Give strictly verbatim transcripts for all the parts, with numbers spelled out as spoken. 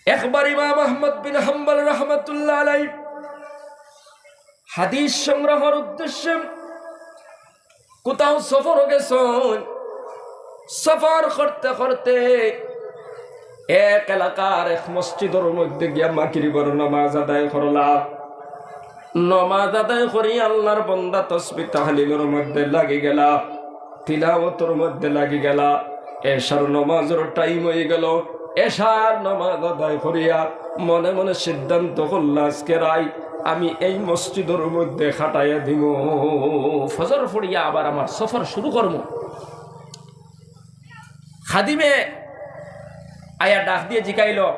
একবার ইমাম আহমদ বিন হাম্বল রহমতুল্লাহ আলাই হাদিস সংগ্রহর উদ্দেশ্যে কোথাও সফর গেছইন। সফর করতে করতে এক এলাকার এক মসজিদর মধ্যে গিয়া মাগরিবর নমাজ আদায় করলা। নমাজ আদায় করি আল্লাহর বন্দা তসবিহ তাহলিলর মধ্যে লাগি গেলা, তিলাওয়াতর মধ্যে লাগি গেলা। এশার নমাজর টাইম অই গেল। এশার নমাজ আদায় করিয়া মনে মনে সিদ্ধান্ত করলা, আজকে রাইত আমি এই মসজিদর মধ্যে কাটাইয়া দিমু। ফজর পড়িয়া আবার আমার সফর শুরু করমু। খাদিমে আইয়া ডাক দিয়া জিকাইল,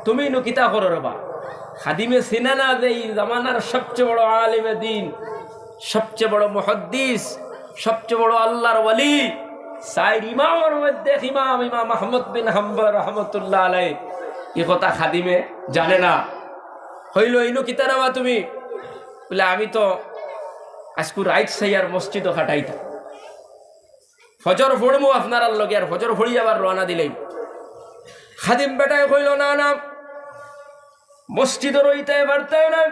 "তুমি ইনো কিতা করো রে বা?" খাদিমে চিনে না যে ই জামানার সবচেয়ে বড় আলিমে দ্বীন, সবচেয়ে বড় মুহাদ্দিস, সবচেয়ে বড় আল্লাহর ওলি, চাইর ইমামর মধ্যে এক ইমাম, ইমাম আহমদ বিন হাম্বল রহমতুল্লাহ আলাই। ই কথা খাদিমে জানে না। কইল, "ইনো কিতা রে বা তুমি?" বলে, "আমি তো আইজকু রাইত চাইয়ার মসজিদো কাটাইতাম। ফজর পড়মু আপনারার লগে, আর ফজর পড়ি আবার রওয়ানা দিলাইমু।" খাদিম বেটায় কইল, "না, না, মসজিদো রইতায় পারতায় না,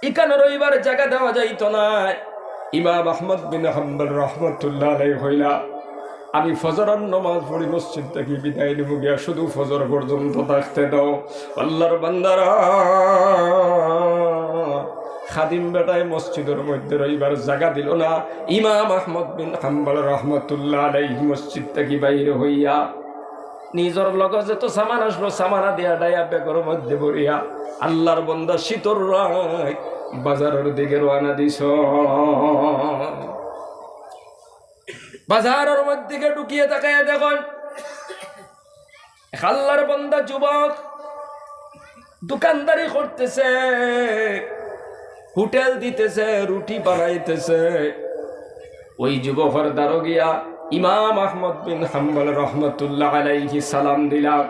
ইখানো রইবার জাগা দেওয়া যাইতো না।" ইমাম আহমদ বিন হাম্বল রহমতুল্লাহ আলাই কইলা, "আমি ফজরর নমাজ পড়ি মসজিদ থাকি বিদায় নিমু গিয়া, শুধু ফজর পর্যন্ত থাকতে দাও।" আল্লাহর বান্দারা, খাদিম বেটায় মসজিদর মধ্যে রইবার জাগা দিল না। ইমাম আহমদ বিন হাম্বল রহমতুল্লাহ আলাইহি মসজিদ থাকি বাইরে হইয়া নিজর লগে যত সামান আসলো, সামান আদিয়া ডাইয়া ব্যাগর মধ্যে ভরিয়া আল্লাহর বন্দা শীতর রাইত বাজারর দিকে রওয়ানা দিছ। বাজারর মধ্যে ঢুকিয়া তাকাইয়া দেখইন, এক আল্লাহর বন্দা যুবক দোকানদারি করতেছে, হোটেল দিতেছে, রুটি বানাইতেছে। ওই যুবকর দ্বারো গিয়া ইমাম আহমদ বিন হাম্বল রহমতুল্লাহ আলাইহি সালাম দিলা।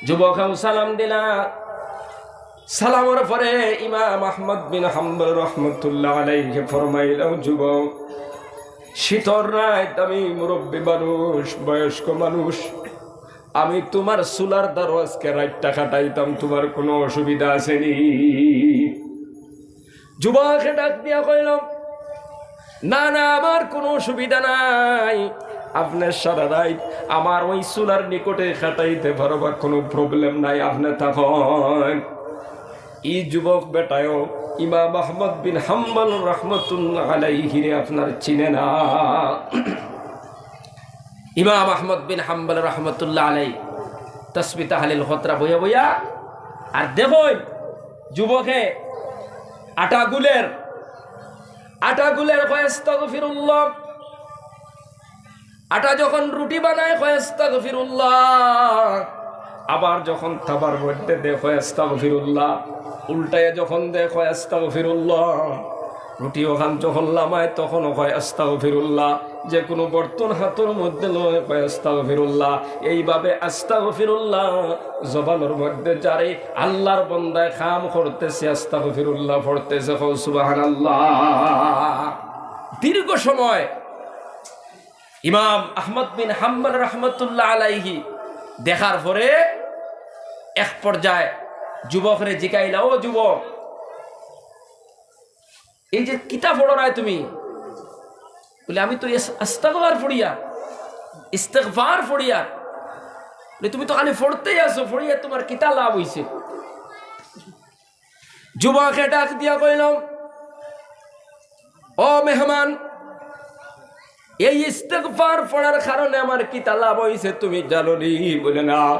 যুবকেও সালাম দিলা। সালামর পরে ইমাম আহমদ বিন হাম্বল রহমতুল্লাহ আলাইহি ফরমাইল, "যুবক, শীতর রাইত, আমি মুরব্বী মানুষ, বয়স্ক মানুষ, আমি তুমার চুলার দ্বারো আজকে রাইতটা কাটাইতাম, তুমার কুনু অসুবিধা আছে নি?" যুবকে ডাক দিয়া কইল, "না, না, আমার কুনু অসুবিধা নাই, আপনে সারা রাইত আমার ওই চুলার নিকটে কাটাইতে পারবা, কুনু problem নাই, আপনে থাকইন।" ই যুবক বেটায়ও ইমাম আহমদ বিন হাম্বল রহমতুল্লাহ আলাইহিরে আপনার চিনে না। ইমাম আহমদ বিন হাম্বল রহমতুল্লাহ আলাই তসবি তাহলিল খতরা বইয়া বইয়া আর দেখইন যুবকে আটা গুলের, আটা গুলের কয় আস্তাগফিরুল্লাহ, আটা যখন রুটি বানায় কয় আস্তাগফিরুল্লাহ, আবার যখন তাবার মধ্যে দেয় কয় আস্তাগফিরুল্লাহ, উল্টাইয়া যখন দেয় কয় আস্তাগফিরুল্লাহ, রুটি ওখান যখন লামায় তখনও কয় আস্তাগফিরুল্লাহ, যে কুনু বর্তন হাতর মধ্যে লয় কয় আস্তাগফিরুল্লাহ। এইভাবে আস্তাগফিরুল্লাহ জবানর মধ্যে জারি, আল্লাহর বন্দায় কাম করতেছে, আস্তাগফিরুল্লাহ পড়তেছে, কও সুবহানাল্লাহ। দীর্ঘ সময় ইমাম আহমদ বিন হাম্বল রহমতুল্লাহ আলাইহি দেখার পরে এক পর্যায়ে যুবকরে জিকাইলা, "ও যুবক, এই যে কিতা পড়রায় তুমি?" বলে, "আমি তো এস-, আস্তাগফার পড়িয়ার, ইস্তেগফার পড়িয়ার।" বলে, "তুমি তো খালি পড়তেই আছো, পড়িয়া তুমার কিতা লাভ অইছে?" যুবকে ডাক দিয়া কইল, "ও মেহমান, এই ইস্তেগফার পড়ার কারণে আমার কিতা লাভ অইছে তুমি জানো নি?" বলে, "না।"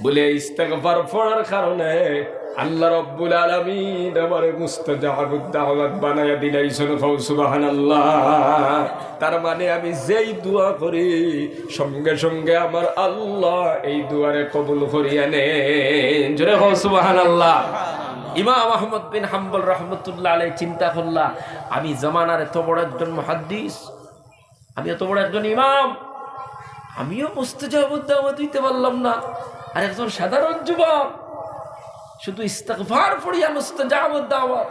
বলে, "ইস্তেগফার পড়ার কারণে আল্লাহ রব্বুল আলামিন আমারে মুস্তাজাবুদ দাওয়াত বানাইয়া দিলাইছইন।" কও সুবহানাল্লাহ। তার মানে আমি যেই দোয়া করি, সঙ্গে সঙ্গে আমার আল্লাহ এই দোয়ারে কবুল করিয়া নেন। জোরে কও সুবহানাল্লাহ। ইমাম আহমদ বিন হাম্বল রহমতুল্লাহ আলাইহি চিন্তা করলা, "আমি জমানার এত বড় একজন মুহাদ্দিস, আমি এত বড় একজন ইমাম, আমিও মুস্তাজাবুদ দাওয়াত হইতে পারলাম না, আর একজন সাধারণ যুবক শুধু ইস্তেগফার পড়িয়া মুস্তাজাবুদ দাওয়াত,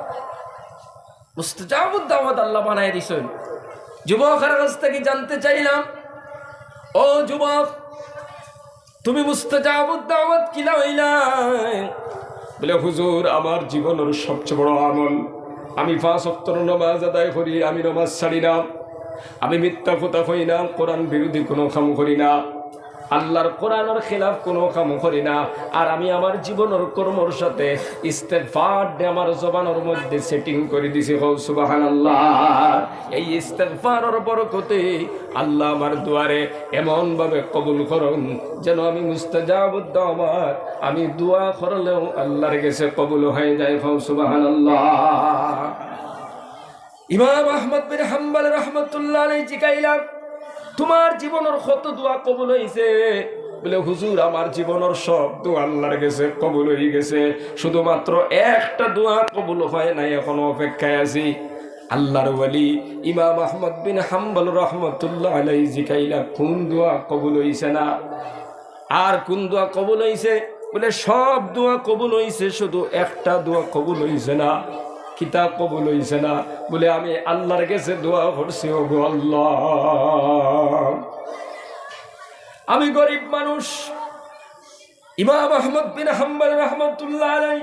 মুস্তাজাবুদ দাওয়াত আল্লাহ বানাই দিছইন।" যুবকর কাছ থাকি জানতে চাইলাম, "ও যুবক, তুমি মুস্তাজাবুদ দাওয়াত কিলা অইলায়? বলে, হুজুর, আমার জীবনর সবচেয়ে বড় আমল, আমি পাঁচ ওয়াক্তর নামাজ আদায় করি, আমি নামাজ ছাড়ি না, আমি মিথ্যা কথা কই না, কোরআন বিরোধী কোনো কাম করি না, আল্লাহর কোরআনর খেলাফ কোনো কাম করি না, আর আমি আমার জীবনর কর্মর সাথে ইস্তেগফার দে আমার জবানর মধ্যে সেটিং করি দিছি। কও সুবহানাল্লাহ। এই ইস্তেগফারর বরকতে আল্লাহ আমার দোয়ারে এমনভাবে কবুল করইন, যেন আমি মুস্তাজাবুদ দাওয়াত, আমি দোয়া করলেও আল্লাহর গেছে কবুল হয়ে যায়। কও সুবহানাল্লাহ। ইমাম আহমদ বিন হাম্বল রহমতুল্লাহ আলাইহি জিকাইলা, তোমার জীবনর কত দোয়া কবুল হইছে? বলে, হুজুর, আমার জীবনর সব দোয়া আল্লাহর গেছে কবুল হয়ে গেছে, শুধুমাত্র একটা দোয়া কবুল হয় নাই, এখনো অপেক্ষায় আছি। আল্লাহর ওলি ইমাম আহমদ বিন হাম্বল রহমতুল্লাহ আলাইহি জিকাইলা, কোন দোয়া কবুল হইছে না? আর কোন দোয়া কবুল হইছে? বলে, সব দোয়া কবুল হইছে, শুধু একটা দোয়া কবুল হইছে না। কিতা কবুল হইছে না? বলে, আমি আল্লাহর গেছে দোয়া করছি, ওগো আল্লাহ, আমি গরিব মানুষ। ইমাম আহমদ বিন হাম্বল রহমতুল্লাহ আলাই,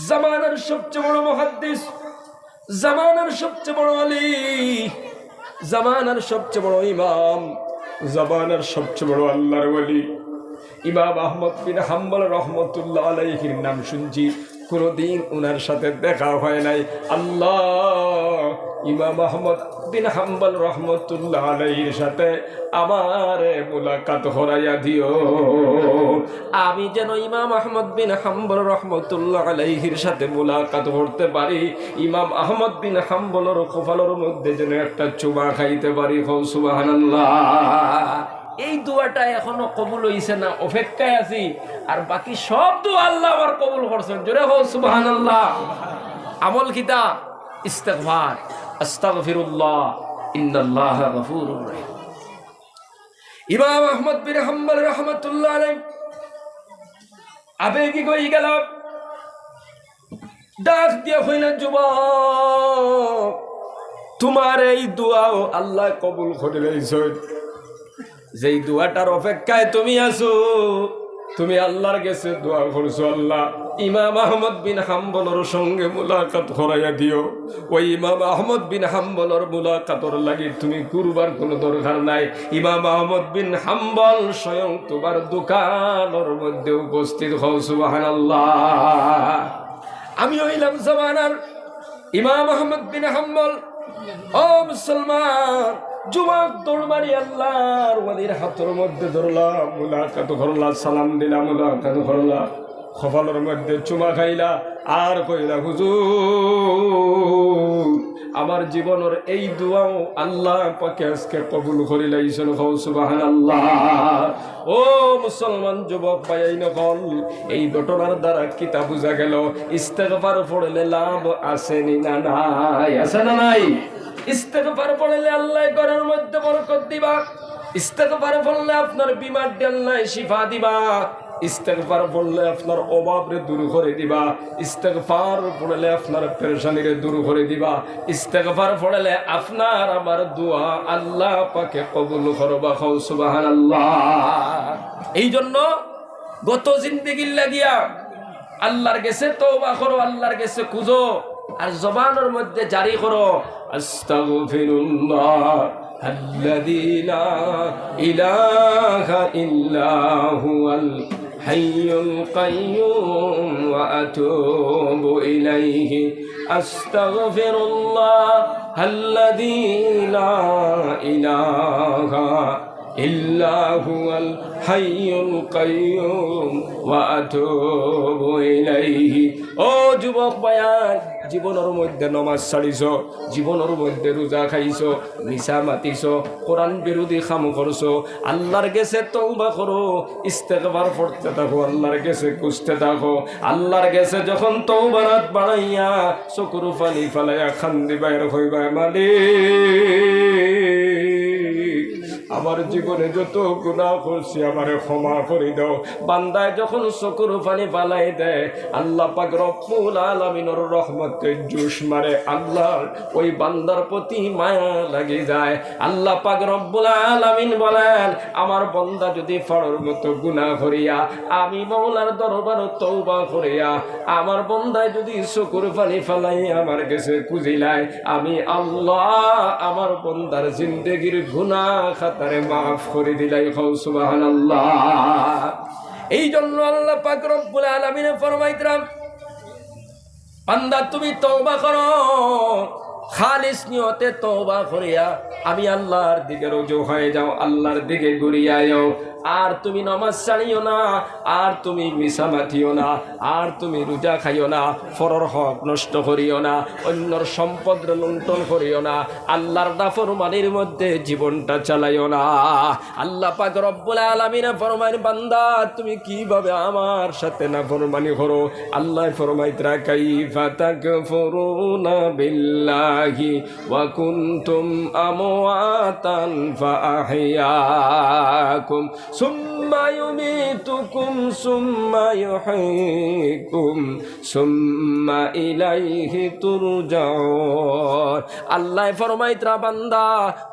জামানার সবচেয়ে বড় মুহাদ্দিস, জামানার সবচেয়ে বড় আলী, জামানার সবচেয়ে বড় ইমাম, জামানার সবচেয়ে বড় আল্লাহর ওলি ইমাম আহমদ বিন হাম্বল রহমতুল্লাহ আলাইহির নাম শুনছি, কোনোদিন ওনার সাথে দেখা হয় নাই। আল্লাহ, ইমাম আহমদ বিন হাম্বল রহমতুল্লাহ আলাইহির সাথে আমারে মুলাকাত করাইয়া দিও, আমি যেন ইমাম আহমদ বিন হাম্বল রহমতুল্লাহ আলাইহির সাথে মুলাকাত করতে পারি, ইমাম আহমদ বিন হাম্বলর কপালর মধ্যে যেন একটা চুমা খাইতে পারি। কও সুবহানাল্লাহ। এই দোয়াটা এখনো কবুল হইছে না, অপেক্ষায় আছি। আর বাকি সব দোয়া আল্লাহ আমার কবুল করছেন। জোরে কও সুবহানাল্লাহ। আমল কিতা? ইস্তেগফার। আস্তাগফিরুল্লাহ, ইন্নাল্লাহা গফুরুর রহিম। ইমাম আহমদ বিন হাম্বল রহমতুল্লাহ আলাইহি আবেগিক হয়ে গেল, ডাক দিয়া কইলা, যুবক, তোমার এই দোয়াও আল্লাহ কবুল করি লাইছইন। যেই দোয়াটার অপেক্ষায় তুমি আছো, তুমি আল্লাহর গেছে দোয়া করছো, আল্লাহ, ইমাম আহমদ বিন হাম্বলর সঙ্গে মুলাকাত করাইয়া দিও। ওই ইমাম আহমদ বিন হাম্বলর মুলাকাতর লাগি তুমি কুরবার কোনো দরকার নাই। ইমাম আহমদ বিন হাম্বল স্বয়ং তোমার দোকানর মধ্যে উপস্থিত। কও সুবহানাল্লাহ। আমি হইলাম জামানার ইমাম আহমদ বিন হাম্বল। ও মুসলমান, যুবক দৌড় মারি আল্লাহর ওলির হাতর মধ্যে ধরলা, মুলাকাত করলা, সালাম দিলা, মুলাকাত করলা, কপালর মধ্যে চুমা খাইলা, আর কইলা, হুজুর, আমার জীবনর এই দোয়াও আল্লাহ পাকে আজকে কবুল করি লাইছইন। কও সুবহানাল্লাহ। ও মুসলমান যুবক ভাইয়াইন অকল, এই ঘটনার দ্বারা কিতা বুঝা গেল? ইস্তেগফার পড়লে লাভ আছে নি না নাই? আছে না নাই? ইস্তেগফার পড়লে আল্লাহ ঘরর মধ্যে বরকত দিবা। ইস্তেগফার পড়লে আপনার বিমার আল্লাহ শিফা দিবা। ইস্তেগফার পড়লে আপনার অভাবরে দূর করে দিবা। ইস্তেগফার পড়লে আপনার পেরেশানিরে দূর করে দিবা। ইস্তেগফার পড়লে আপনার আমার দোয়া আল্লাহ পাকে কবুল করবা। কও সুবহানাল্লাহ। এই জন্য গত জিন্দেগির লাগিয়া আল্লাহর গেছে তওবা করো, আল্লাহর গেছে খুঁজো, আর জবানর মধ্যে জারি করো, আস্তাগফিরুল্লাহ আল্লাযী লা ইলাহা ইল্লা হুয়াল হাইয়ুল কাইয়্যুম ওয়া আতুবু ইলাইহি। আস্তাগফিরুল্লাহ আল্লাযী লা ইলাহা ইল্লা হুয়াল হাইয়ুল কাইয়্যুম ওয়া আতুবু ইলাইহি। ও যুবক ভাইয়াইন, জীবনর মধ্যে নমাজ ছাড়িছো, জীবনর মধ্যে রোজা খাইছো, মিছা মাতিছো, কোরআন বিরোধী কাম করছো, আল্লাহর গেছে তওবা করো, ইস্তেগফার পড়তে থাকো, আল্লাহর গেছে খুঁজতে থাকো। আল্লাহর গেছে যখন তওবার আত বাড়াইয়া চকুর পানি ফালাইয়া কান্দিবায় আর কইবায়, মালিক, আমার জীবনে যত গুনাহ করছি, আমারে ক্ষমা করি দাও। বান্দায় যখন চকুর পানি ফালাই দেয়, আল্লাহ পাক রব্বুল আলামিনর রহমতে জোশ মারে, আল্লাহর ওই বান্দার প্রতি মায়া লাগি যায়। আল্লাহ পাক রব্বুল আলামিন বলেন, আমার বন্দা যদি ফাড়র মতো গুনাহ করিয়া আমি মওলার দরবারো তওবা করিয়া আমার বন্দায় যদি চকুর পানি ফালাই আমার গেছে খুজিলায়, আমি আল্লাহ আমার বন্দার জিন্দেগির গুনাহ খাতারে মাফ করি দিলাই। কও সুবহানাল্লাহ। এই জন্য আল্লাহ পাক রব্বুল আলামিনে ফরমাইতরা, বান্দা, তুমি তওবা করো, খালিস নিয়তে তওবা করিয়া আমি আল্লাহর দিকে রুজু হয়ে যাও, আল্লাহর দিকে ঘুরিয়া আও। আর তুমি নামাজ ছাড়িও না, আর তুমি মিছা মাতিও না, আর তুমি রোজা খাইও না, পরর হক নষ্ট করিও না, অন্যর সম্পদ লুণ্ঠন করিও না, আল্লাহর নাফরমানির মধ্যে জীবনটা চালাইও না। আল্লাহ পাক রব্বুল আলামিনে ফরমাইন, বান্দা, তুমি কিভাবে আমার সাথে নাফরমানি করো? আল্লাহ ফরমাইতরা, কাইফা তাকফুরুনা বিল্লাহি ওয়া কুনতুম আমওয়াতান ফাআহইয়াকুম সুম্মা ইউমীতুকুম সুম্মা ইউহয়ীকুম সুম্মা ইলাইহি তুরজাউন। আল্লাহ ফরমাইতরা, বান্দা,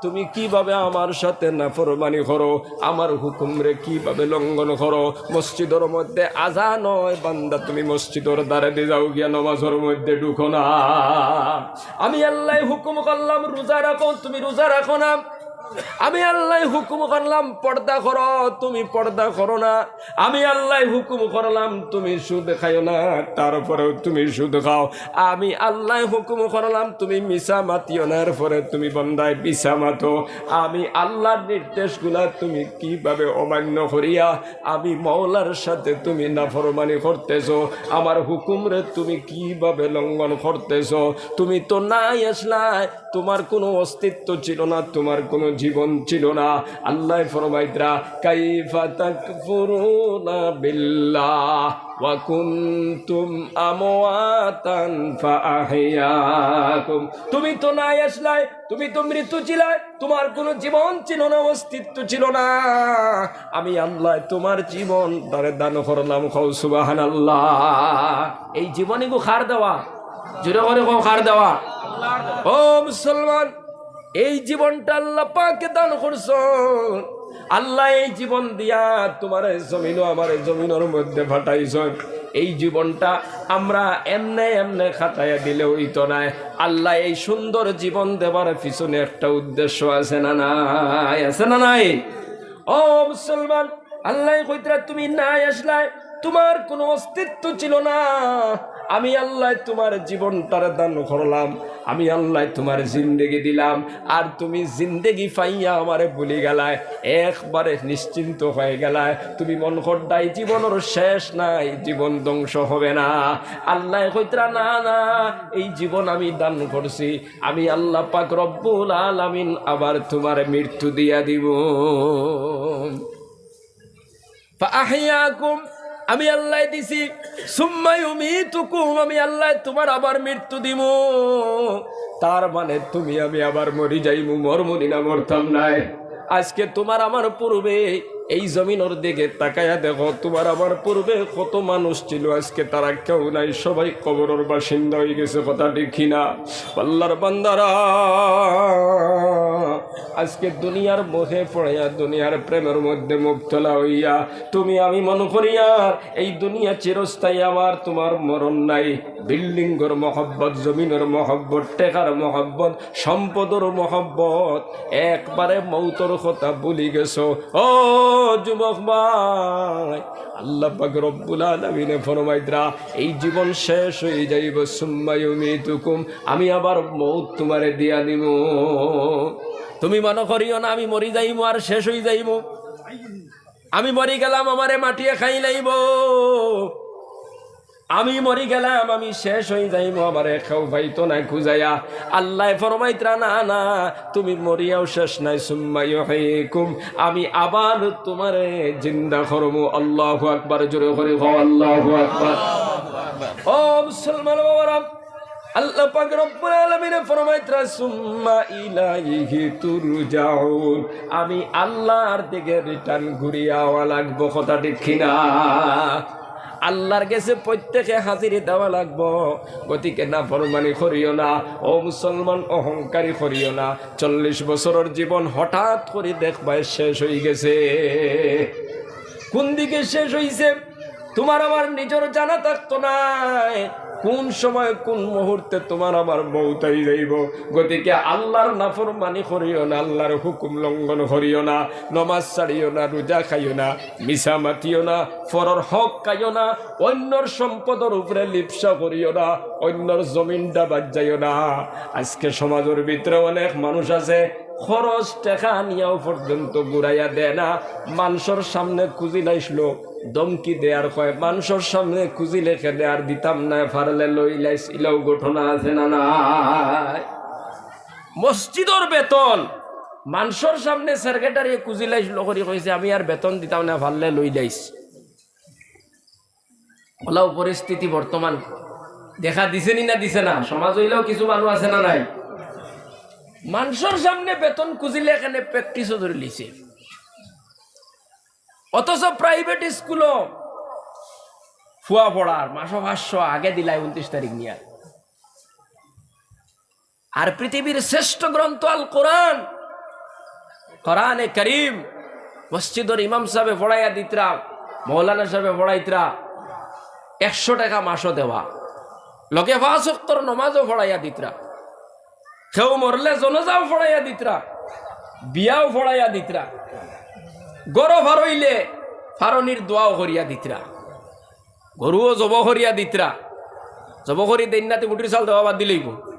তুমি কিভাবে আমার সাথে নাফরমানি করো, আমার হুকুমরে কিভাবে লঙ্ঘন করো? মসজিদর মধ্যে আজান অয়, বান্দা, তুমি মসজিদর ধারে দি যাও গিয়া, নামাজর মধ্যে ঢুকো না। আমি আল্লাহ হুকুম করলাম রোজা রাখো, তুমি রোজা রাখো না। আমি আল্লাহ হুকুম করলাম পর্দা করো, তুমি পর্দা করো না। আমি আল্লাহ হুকুম করলাম তুমি সুদ খাইও না, তারপরেও তুমি সুদ খাও। আমি আল্লাহ হুকুম করলাম তুমি মিছা মাতিও না, এরপরে তুমি বান্দায় মিছা মাতো। আমি আল্লাহর নির্দেশগুলা তুমি কিভাবে অমান্য করিয়া আমি মওলার সাথে তুমি নাফরমানি করতেছো, আমার হুকুমরে তুমি কিভাবে লঙ্ঘন করতেছো? তুমি তো নাই আসলায়, তোমার কোনো অস্তিত্ব ছিল না, তোমার কোনো জীবন ছিল না। আল্লাহ ফরমাইতরা, কাইফা তাকফুরুনা বিল্লাহ ওয়া কুনতুম আমওয়াতান ফাআহইয়াকুম। তুমি তো নাই আসলায়, তুমি তো মৃত ছিলায়, তোমার কোনো জীবন ছিল না, অস্তিত্ব ছিল না। আমি আল্লাহ তোমার জীবনটারে দান করলাম। কও সুবহানাল্লাহ। এই জীবন ইগু কার দেওয়া? জোরে করি কও, কার দেওয়া? ও মুসলমান, এই জীবনটা আল্লাহ পাকে দান করছইন। আল্লাহ এই জীবন দিয়া তোমারে জমিনো আমারে জমিনর মধ্যে পাঠাইছইন। এই জীবনটা আমরা এমনে এমনে কাটাইয়া দিলে অইতো নায়। আল্লাহ এই সুন্দর জীবন দেবার পিছনে একটা উদ্দেশ্য আছে না নাই? আছে না নাই? ও মুসলমান, আল্লাহ কইতরা তুমি নাই আসলায়, তোমার কোনো অস্তিত্ব ছিল না। আমি আল্লাহ তোমার জীবনটারে দান করলাম, আমি আল্লাহ তোমার জিন্দেগি দিলাম, আর তুমি জিন্দেগি পাইয়া আমারে ভুলি গেলায়, একবারে নিশ্চিন্ত হয়ে গেলায়। তুমি মনো করতায় জীবনর শেষ নাই, জীবন ধ্বংস হবে না। আল্লাহ কইতরা না, না, এই জীবন আমি দান করছি, আমি আল্লাহ পাক রব্বুল আলামিন আবার তোমার মৃত্যু দিয়া দিব। ফাআহইয়াকুম, আমি আল্লাহ দিছি। সুম্মা ইউমীতুকুম, আমি আল্লাহ তোমার আবার মৃত্যু দিমু। তার মানে তুমি আমি আবার মরি যাইমু, মরমু নি না? মরতাম নায়? আজকে তোমার আমার পূর্বে এই জমিনর দিকে তাকাইয়া দেখো, তোমার আমার পূর্বে কত মানুষ ছিল, আজকে তারা কেউ নাই, সবাই কবরর বাসিন্দা হয়ে গেছে। কথা ঠিক কি না? আল্লাহর বান্দারা, আজকে দুনিয়ার মোহে পড়িয়া, দুনিয়ার প্রেমের মধ্যে মুবতলা হইয়া তুমি আমি মনো করিয়ার এই দুনিয়া চিরস্থায়ী, আমার তোমার মরণ নাই। বিল্ডিংর মহব্বত, জমিনর মহব্বত, টেকার মহব্বত, সম্পদর মহব্বত, একবারে মৌতর কথা ভুলি গেছো। ও যুবক ভাই, আল্লাহ পাক রব্বুল আলামিনে ফরমাইতরা, এই জীবন শেষ হয়ে যাইব, সুম্মা ইউমীতুকুম, আমি আবার মৌত তোমারে দিয়া দিব। তুমি মনো করিও না আমি মরি যাইমু আর শেষ হয়ে যাইমু। আমি মরি গেলাম, আমারে মাটিয়ে খাই লাইব। আমি মরি গেলাম, আমি শেষ হয়ে যাইমু, আমারে কেউ পাইতো না খুঁজাইয়া। আল্লাহ ফরমাইতরা, না, না, তুমি মরিয়াও শেষ নাই, সুম্মা ইউহয়ীকুম, আমি আবার তোমারে জিন্দা করমু। আল্লাহু আকবার, জোরে করি কও, আল্লাহু আকবার। ও মুসলমান বাবারা, আল্লাহ পাক রব্বুল আলামিনে ফরমাইতরা, "সুম্মা ইলাইহি তুরজাউন।" আমি আল্লাহর দিকে রিটার্ন ঘুরিয়া আওয়া লাগবো, কথা ঠিক কিনা? আল্লাহর গেছে প্রত্যেকে হাজিরি দেওয়া লাগবো। গতিকে নাফরমানি করিও না, ও মুসলমান, অহংকারী করিও না। চল্লিশ বছরর জীবন হঠাৎ করি দেখবায় শেষ অইগেছে। কুন দিকে শেষ অইছে? তুমার আমার নিজর জানা থাকতো নায়, কুন সময় কুন মুহূর্তে তুমার আমার মউত আই যাইবো। গতিকে আল্লাহর নাফরমানি করিও না, আল্লাহর হুকুম লঙ্ঘন করিও না, নমাজ ছাড়িও না, রুজা খাইও না, মিছা মাতিও না, পরর হক খাইও না, অইন্যর সম্পদর উপরে লিপ্সা করিও না, অইন্যর জমিনটা বাদ যাইও না। আজকে সমাজর ভিতরে অনেক মানুষ আছে, খরচ টেকা আনিয়াও পর্যন্ত ঘুরাইয়া দেয় না, মানষর সামনে খুজিলাইছলো, ধমকি দেয়ার কয়, মানষর সামনে খুজিলে কেনে আর দিতাম না, পারলে লইলাইছ, ইলাও ঘটনা আছে না নাই? মসজিদর বেতন মানষর সামনে সেক্রেটারিয়ে খুজিলাইছলো করি কইছে, "আমি আর বেতন দিতাম না, পারলে লইলাইছ।" অলাও পরিস্থিতি বর্তমান দেখা দিছে নি না দিছে না? সমাজ অইলেও কিছু মানুষ আছে না নাই? মানষর সামনে বেতন খুজিলে কেনে প্র্যাকটিসও ধরিলিছে। অথচ প্রাইভেট স্কুলো ফুয়া পড়ার মাসো পাঁচশো আগে দিলায় ঊনত্রিশ তারিখ নিয়া। আর পৃথিবীর শ্রেষ্ঠ গ্রন্থ আল কোরআন, কোরআনে করিম, মসজিদর ইমাম সাবে পড়াইয়া দিতরা, মৌলানা সাবে পড়াইতরা, একশো টেকা মাসো দেওয়া, লগে পাঁচ ওয়াক্তর নমাজও পড়াইয়া দিতরা, কেউ মরলে জনাজাও পড়াইয়া দিতরা, বিয়াও পড়াইয়া দিতরা, গরু ফারইলে ফারনির দোয়াও করিয়া দিতরা। গরুও জবো করিয়া দিতরা। জবো করি দেইন না তে মুটির চাল দেওয়া বাদ দিলাইবো।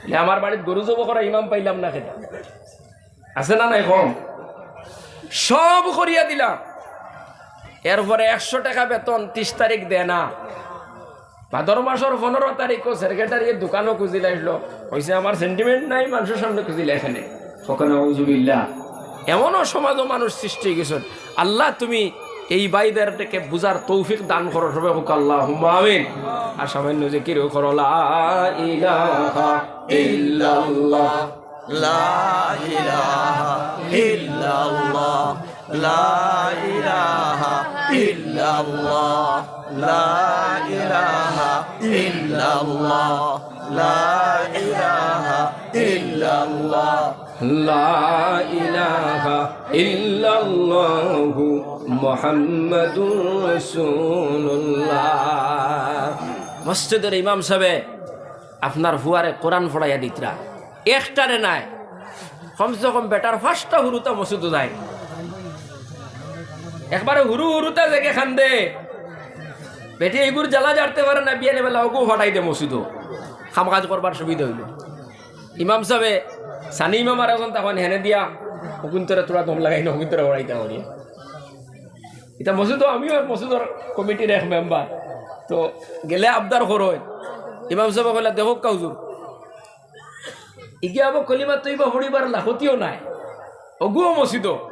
এ আমার বাড়িত গরু জবো করা ইমাম পাইলাম না কেনে? আছে না নাই কম? সব করিয়া দিলা। এরপরে একশো টেকা বেতন ত্রিশ তারিখ দেয় না। ভাদর মাসর পনেরো তারিখও সেক্রেটারিয়ে দোকানো খুজিলাইছলো। কইছে, "আমার সেন্টিমেন্ট নাই, মানষর সামনে খুজিলাইছ কেনে।" কউক্কা নাউজুবিল্লাহ। এমনও সমাজও মানুষ সৃষ্টি অইগেছইন। আল্লাহ, তুমি এই ভাইদেরকে বুঝার তৌফিক দান করো, সবে কউক্কা আল্লাহুম্মা আমিন। আর সামান্য জিকিরও করো, লা ইলাহা ইল্লাল্লাহ, লা ইলাহা ইল্লাল্লাহ, লা ইলাহা ইল্লাল্লাহ, লা ইলাহা ইল্লাল্লাহ, লা ইলাহা ইল্লাল্লাহ। লা ইলাহা ইল্লাল্লাহু মুহাম্মাদুর রাসূলুল্লাহ। মসজিদর ইমাম সাবে আপনার ফুয়ারে কোরআন পড়াইয়া দিতরা, একটারে নায়, কমসে কম বেটার পাঁচটা হুরুতা মসজিদো যায়। একবারে হুরু হুরুতা যেগে কান্দে, বেটি ইগুর জ্বালা জারতে পারে না, বিয়ানে বেলা অগু ফাটাই দে মসজিদো, কাম কাজ করবার সুবিধা অইলো। ইমাম সাবে, সানি ইমাম আর একজন তখন হেনে দিয়া, হুকুন্তরে থুড়া দম লাগাই না, হুকুন্তরে ওড়াইতা করিয়া। ইতা মসজিদো, আমিও এক মসজিদর কমিটির এক মেম্বার। তো গেলে আবদার করইন। ইমাম সাবে কইলা, "দেখউক্কা হুজুর, ইগিয়া আবার কলিমা তৈবা পড়িবার লাখতিও নাই। অগুও মসজিদো।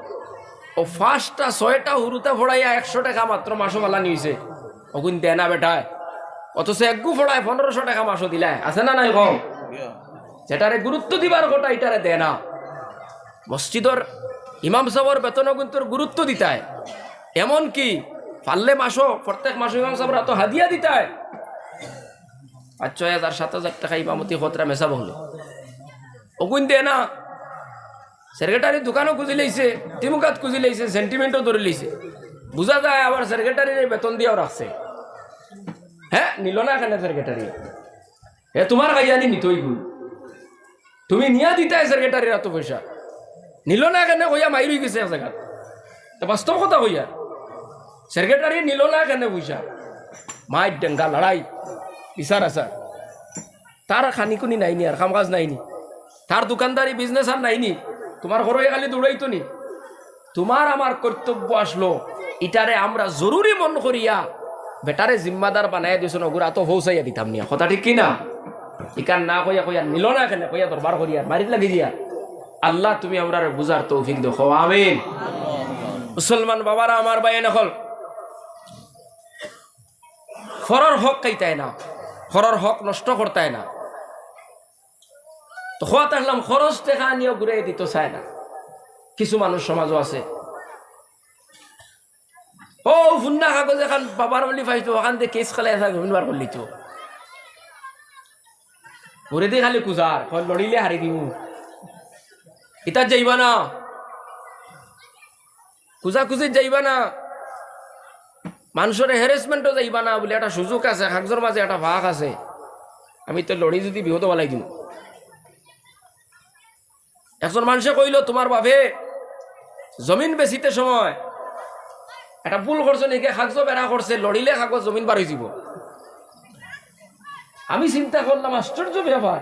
অউ পাঁচটা, ছয়টা হুরুতা পড়াইয়া একশো টেকা মাত্র মাসো ফালানি অইছে। অগুন দেয় না বেটায়। অথচ এগু পড়ায় পনেরোশো টেকা মাসো দিলায়। আছে না নাই কম?" যেটারে গুরুত্ব দিবার কথা, ইটারে দেয় না। মসজিদর ইমাম সাবর বেতন অগুন্তর গুরুত্ব দিতায়। এমনকি পারলে মাসো, প্রত্যেক মাসো ইমাম সাবর আতো হাদিয়া দিতায়। পাঁচ, ছয় হাজার, সাত হাজার টেকা ইমামতি খতরা মেসাব অইলো। অগুন দেয় না। সেক্রেটারি দোকানও খুজিলাইছে, তিমুকাত খুজিলাইছে, সেন্টিমেন্টও ধরিলাইছে। বুঝা যায় আবার সেক্রেটারিরে বেতন দিয়াও রাখছে। হে, নিলো না কেনে সেক্রেটারি? হে, তুমার খাইয়া নি নিতই গুণ। তুমি নিয়া দিতায় সেক্রেটারির আতো পয়সা। নিলো না কেনে কইয়া মাইর অইগেছে এক জাগাত। তে বাস্তব কথা কইয়ার। সেক্রেটারি নিলো না কেনে পয়সা? মাইর ডেঙ্গা লড়াই, বিচার আচার। তার খানিকুনি নাইনি, আর কাম কাজ নাইনি। তার দোকানদারি বিজনেস আর নাইনি। তুমার ঘরো খালি দৌড়াইতো নি। তুমার আমার কর্তব্য আছলো, ইটারে আমরা জরুরি মন করিয়া বেটারে জিম্মাদার বানাইয়া দিছইন, অগুর আতো পৌঁছাইয়া দিতাম নিয়া। কথা ঠিক কি না? ইখান না কইয়া কইয়া নিলো না কেনে, কইয়া দরবার করিয়া মারিত লাগি দিয়া। আল্লাহ, তুমি আমরারে বুঝার তৌফিক দেও, কও আমিন। মুসলমান বাবারা, আমার ভাইয়াইন অকল, পরর হক খাইতায় না, পরর হক নষ্ট করতায় না। তো খোয়াত আসলাম, খরচ টেকা আনিও ঘুরে দিত চায় না। কিছু মানুষ সমাজও আছে, ও ফুন্না কাগজ এখান বাবার বলি পাইতো, ওখান দিয়ে কেস খেলে আসা জমিন বার করলি তো। ঘুরে দিয়ে খালি কুজার, কয় লড়িলে হারি দিমু। ইতা যাইবা না, কুজাকুজি যাইবা না, মানুষের হ্যারাসমেন্টও যাইবা না, বলে একটা সুযোগ আছে, কাগজর মাঝে একটা ফাঁক আছে, আমি তো লড়ি যদি বিপদে বালাই দিমু। একজন মানুষে কইল, "তোমার বাপে জমিন বেচিতে সময় একটা ভুল করছে নাকি, কাগজ বেড়া করছে, লড়িলে কাগজ জমিন বার হয়ে যাব।" আমি চিন্তা করলাম, আশ্চর্য ব্যাপার,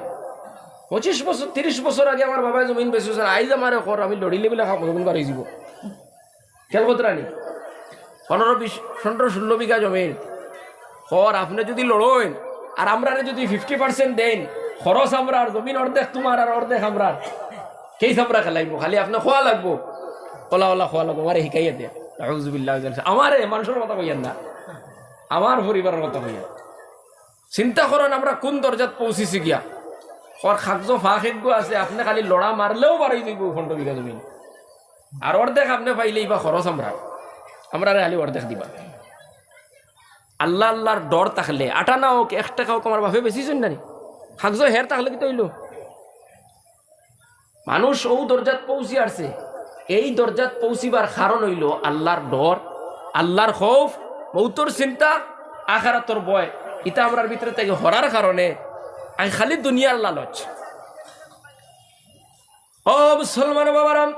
পঁচিশ বছর, তিরিশ বছর আগে আমার বাবায় জমিন বেচছেন, আইজ আমারে কর আমি লড়িলে বলে কাগজ জমিন বার হয়ে যাব। খেয়াল করতে রানি, পনেরো, বিশ, পনেরো, ষোলো বিঘা জমিন। কর, আপনি যদি লড়ইন আর আমরারে যদি ফিফটি পার্সেন্ট দেন, খরচ আমরার, জমিন অর্ধেক তোমার আর অর্ধেক আমরার, কেস আমরা খেলাইবো, খালি আপনি খোয়া লাগবো, ওলা ওলা খোয়া লাগবো, আমারে হিকাইয়া দে। আউযুবিল্লাহ, আমারে মানুষের কথা কইয়েন না, আমার পরিবারের কথা কইয়েন। চিন্তা করেন আমরা কোন দরজাত পৌঁছিছি গিয়া। কর, কাগজো ফাঁক একগু আছে, আপনি খালি লড়া মারলেও বারই দিব পনেরো বিঘা জমিন। আর অর্ধেক আপনি পাইলে ইবা খরচ আমরা, আমরারে খালি অর্ধেক দিবা। আল্লাহ, আল্লাহর ডর থাকলে, আটা না হোক, এক টেকা হোক, আমার বাপে বেচিছইন না নি? কাগজো হের থাকলে কিতা অইলো? মানুষ অউ দরজাত পৌঁছি আরছে। এই দরজাত পৌঁছিবার কারণ অইলো আল্লাহর ডর, আল্লাহর খৌফ, মৌতর চিন্তা, আখেরাতর ভয়। ইতা আমরার ভিতরে থাকি হরার কারণে আই খালি দুনিয়ার লালচ। ও মুসলমান বাবারাম,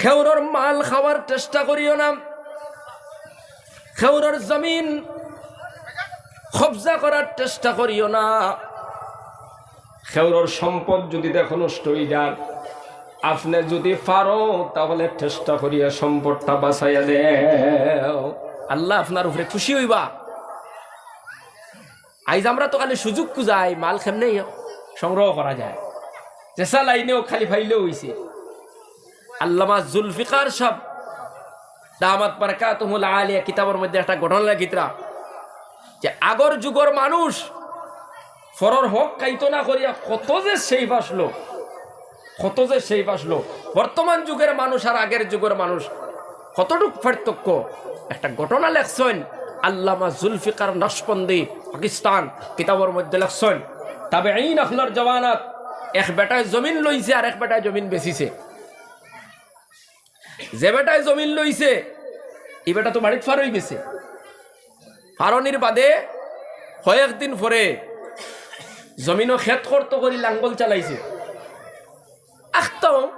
কেউরর মাল খাওয়ার চেষ্টা করিও না, কেউরর জমিন কবজা করার চেষ্টা করিও না, কেউরর সম্পদ যদি দেখো নষ্ট হয়ে যার, আপনি যদি পারো তাহলে চেষ্টা করিয়া সম্পদটা বাঁচাইয়া দেও। আল্লাহ আপনার উপরে খুশি হইবা। আইজ আমরা তো খালি সুযোগ খুঁজাই, মাল কেমনে সংগ্রহ করা যায়, যেসা লাইনেও খালি পাইলেও হইছে। আল্লামা জুলফিকার সাহেব দামাত বারাকাতুহুল আলিয়া কিতাবর মধ্যে একটা ঘটনা লেখিতরা যে আগর যুগর মানুষ পরর হক খাইতো না করিয়া কত যে সেফ আসলো, কত যে সেফ আসলো। বর্তমান যুগের মানুষ আর আগের যুগের মানুষ কতটুক পার্থক্য। একটা ঘটনা লেখছইন আল্লামা জুলফিকার নকশবন্দি, পাকিস্তান, কিতাবর মধ্যে লেখছইন, তাবেঈন অকলর জমানাত এক বেটায় জমিন লইছে আর এক বেটায় জমিন বেচিছে। যে বেটায় জমিন লইছে, ই বেটা তো বাড়িত ফার হয়ে গেছে। ফারনির বাদে কয়েকদিন পরে জমিনও খেত করতো করি লাঙ্গল চালাইছে। আখতাও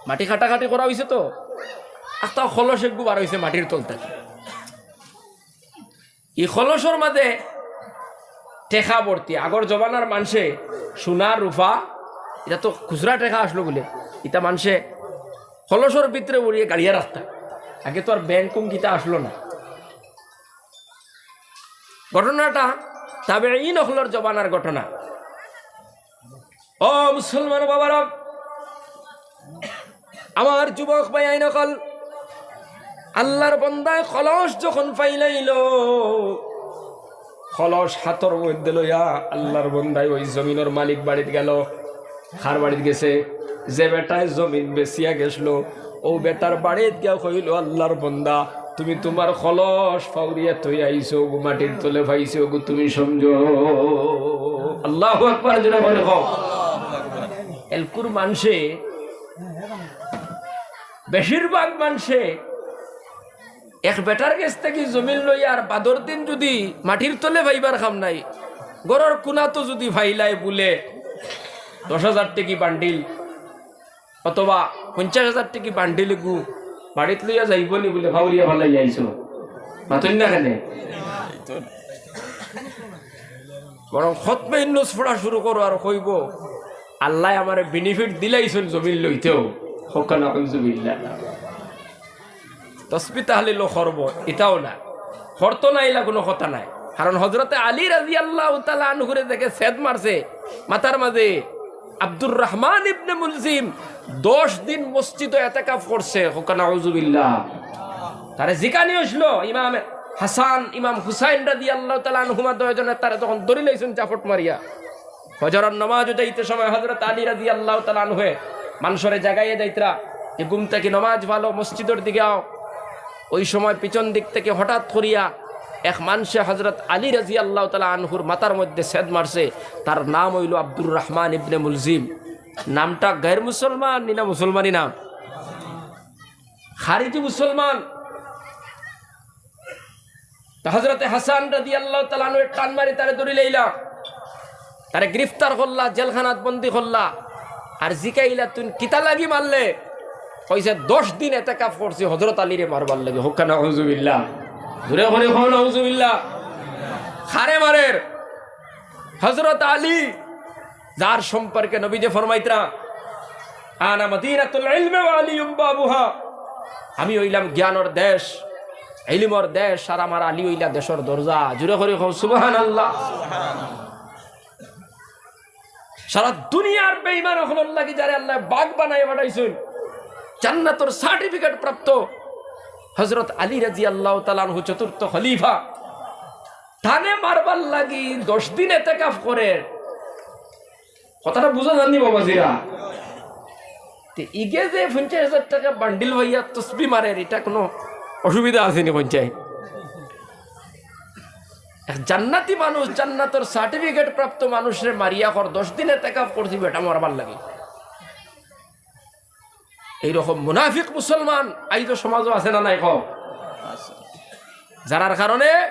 মাটি কাটাকাটি করা হইছে তো, আখতাও খলস একগু বার হইছে মাটির তল থাকি। ই খলসর মাঝে টেকা ভর্তি। আগর জমানার মানষে সোনা, রূপা, ইটা তো খুচরা টেকা আসলো বুলে, ইটা মানষে খলসর ভিতরে ভরিয়া গাড়িয়া রাখতা। আগে তো আর ব্যাংক কুন কিতা আসলো না। ঘটনাটা তাবেঈন অকলর জমানার ঘটনা। ও মুসলমান বাবারা, আমার যুবক ভাইয়াইন অকল, আল্লাহর বন্দায় খলস যখন ফাইলাইল, খলস হাতর মধ্যে লইয়া আল্লাহর বন্দায় ওই জমিনর মালিক বাড়িত গেল। কার বাড়িত গেছে? যে বেটায় জমিন বেচিয়া গেছলো, ও বেটার বাড়িত গিয়া কইল, "আল্লাহর বন্দা, তুমি তোমার খলস ফাউরিয়া থই আইছো গো, মাটির তলে পাইছো গো, তুমি সমঝো।" আল্লাহু আকবার, জোরে বলে কও। এলকুর মানষে, বেশিরভাগ মানষে এক বেটার গেছ থাকি জমিন লইয়া আর বাদর দিন যুদি মাটির তলে পাইবার কাম নাই, ঘরর কুনাত যুদি পাইলায় বুলে দশ হাজার টেকি বান্ডিল, অথবা পঞ্চাশ হাজার টেকি বান্ডিল এগু বাড়িত লইয়া যাইবো নি বুলে ফাউরিয়া ফালাই আইছো। মাতইন না কেনে? বরং খতমে ইউনুস পড়া শুরু করো আর কইবো, "আল্লায় আমারে বেনিফিট দিলাইছইন জমিন লইতেও।" কউক্কা নাউজুবিল্লাহ। তসবি তাহলিলও করবো, ইতাও না। করতো না, ইলা কুনু কথা নাই। কারণ হজরতে আলী রাদিয়াল্লাহু তাআলা আনহুরে দেখে সেদ মারছে মাথার মাঝে, আব্দুর রহমান ইবনে মুলজিম দশ দিন মসজিদো এতেকাফ করছে। কউক্কা নাউজুবিল্লাহ। তারে জিকানি অইছলো, ইমাম হাসান, ইমাম হুসাইন রাদিয়াল্লাহু তাআলা আনহুমা দুইজনে তারে তখন ধরি লইছইন জাফট মারিয়া। ফজরর নমাজ যাইতে সময় হযরত আলী রাদিয়াল্লাহু তাআলা আনহু মানষরে জাগাইয়া যাইতরা যে, "ঘুম থাকি নমাজ ফালো, মসজিদর দিকে আও।" ওই সময় পিছন দিক থাকি হঠাৎ করিয়া এক মানষে হযরত আলী রাদিয়াল্লাহু তাআলা আনহুর মাথার মধ্যে ছেদ মারছে। তার নাম অইলো আব্দুর রহমান ইবনে মুলজিম। নামটা গের মুসলমান নি না মুসলমানি নাম? খারিজি মুসলমান। তো হযরতে হাসান রাদিয়াল্লাহু তাআলা আনহু টান মারি তারে ধরি লইলা, তারে গ্রেফতার করলা, জেলখানাত বন্দি করলা। আর জিকাইলা, "তুই কিতা লাগি মারলে?" কইছে, "দশ দিন এতেকাফ করছি হযরত আলীরে মারবার লাগি।" হক্কা নাউজুবিল্লাহ। জোরে করি কও নাউজুবিল্লাহ। কারে মারের? হযরত আলী, যার সম্পর্কে নবীজি ফরমাইতরা, "আনা মদিনাতুল ইলমি ওয়া আলিয়ুম বাবুহা।" আমি অইলাম জ্ঞানর দেশ, ইলমর দেশ, আর আমার আলী অইলা দেশর দরজা। জোরে করি কও সুবহানাল্লাহ। সারা দুনিয়ার বেঈমান অকলর লাগি যারে আল্লায় বাঘ বানাইয়া পাঠাইছইন, জান্নাতর সার্টিফিকেট প্রাপ্ত হযরত আলী রাদিয়াল্লাহু তাআলা আনহু, চতুর্থ খলিফা, তানে মারবার লাগি দশ দিন এতেকাফ করের। কথাটা বুঝা যার নি বাবাজিরা? তে ইগে যে পঞ্চাশ হাজার টেকা বান্ডিল পাইয়া তসবি মারের, ইটা কুনু অসুবিধা আছে নি পঞ্চাশ? এক জান্নাতি মানুষ, জান্নাতর সার্টিফিকেট প্রাপ্ত মানুষরে মারিয়া কর, "দশ দিন এতেকাফ করছি বেটা মারবার লাগি।" এইরকম মুনাফিক মুসলমান আইজও সমাজও আছে না নাই কও? যারার কারণে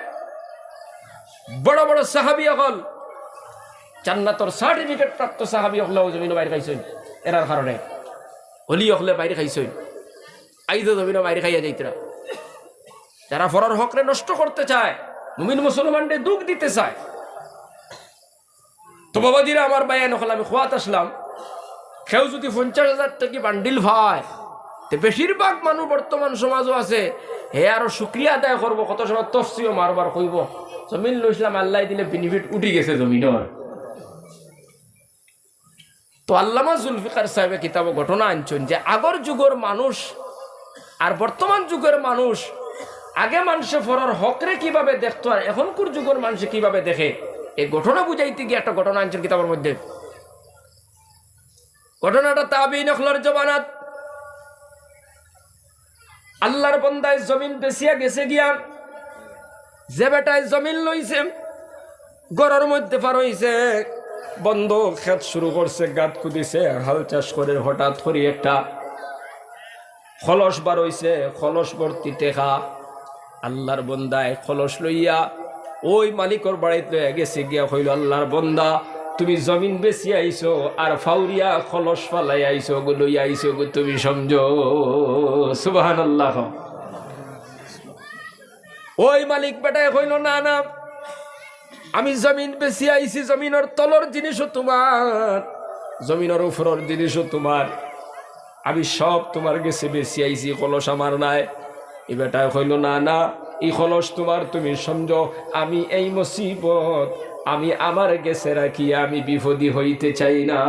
বড় বড় সাহাবী অকল, জান্নাতর সার্টিফিকেট প্রাপ্ত সাহাবী অকলেও জমিনো বাইর খাইছইন, এরার কারণে অলি অকলে বাইর খাইছইন, আইজও জমিনো বাইর খাইয়া যাইতরা। যারা পরর হকরে নষ্ট করতে চায়, মুমিন মুসলমানরে দুখ দিতে চায়, তো বাবাজিরা, আমার ভাইয়াইন অকল, আমি কওয়াত আছলাম, কেউ যুদি পঞ্চাশ হাজার টেকা বান্ডিল পায়, তে বেশিরভাগ মানুষ বর্তমান সমাজও আছে, হে আরো শুকরিয়া আদায় করবো, কত সময় তফসিও মারবার কইবো, "জমিন লইছলাম, আল্লায় দিলে বেনিফিট উঠি গেছে জমিনর।" তো আল্লামা জুলফিকার সাহেবে কিতাবো ঘটনা আনছইন যে আগর যুগর মানুষ আর বর্তমান যুগর মানুষ, আগে মানষে পরর হকরে কিভাবে দেখতো আর এখনকুর যুগর মানষে কিভাবে দেখে, এই ঘটনা বুঝাইতে গিয়া একটা ঘটনা আনছইন কিতাবর মধ্যে। ঘটনাটা তাবিন অকলর জমানাত আল্লার বন্দায় জমিন বেচিয়া গেছে গিয়া, যে বেটায় জমিন লইছে, ঘরর মধ্যে পার অইছে, বন্দো খেত শুরু করছে, গাত খুদিছে, হাল চাষ করের। হঠাৎ করি একটা কলস বার অইছে, কলস ভর্তি টেকা। আল্লার বন্দায় কলস লইয়া ওই মালিকর বাড়িত লইয়া গেছে গিয়া কইলো, "আল্লার বন্দা, তুমি জমিন বেচিয়া আইছো আর ফাউরিয়া কলস ফালাইয়া আইছো গো, লইয়া আইছো গো, তুমি সমঝো।" সুবহানাল্লাহ। ওই মালিক বেটায় কইলো, "না, না, আমি জমিন বেচিয়া আইছি, জমিনর তলর জিনিসও তুমার, জমিনর উপরর জিনিসও তুমার, আমি সব তুমার গেছে বেচিয়া আইছি, কলস আমার নায়।" ই বেটায় কইলো, "না, না, ই কলস তুমার, তুমি সমঝো, আমি এই মুসিবত আমি আমার গেছে রাখিয়া আমি বিপদী হইতে চাই না।"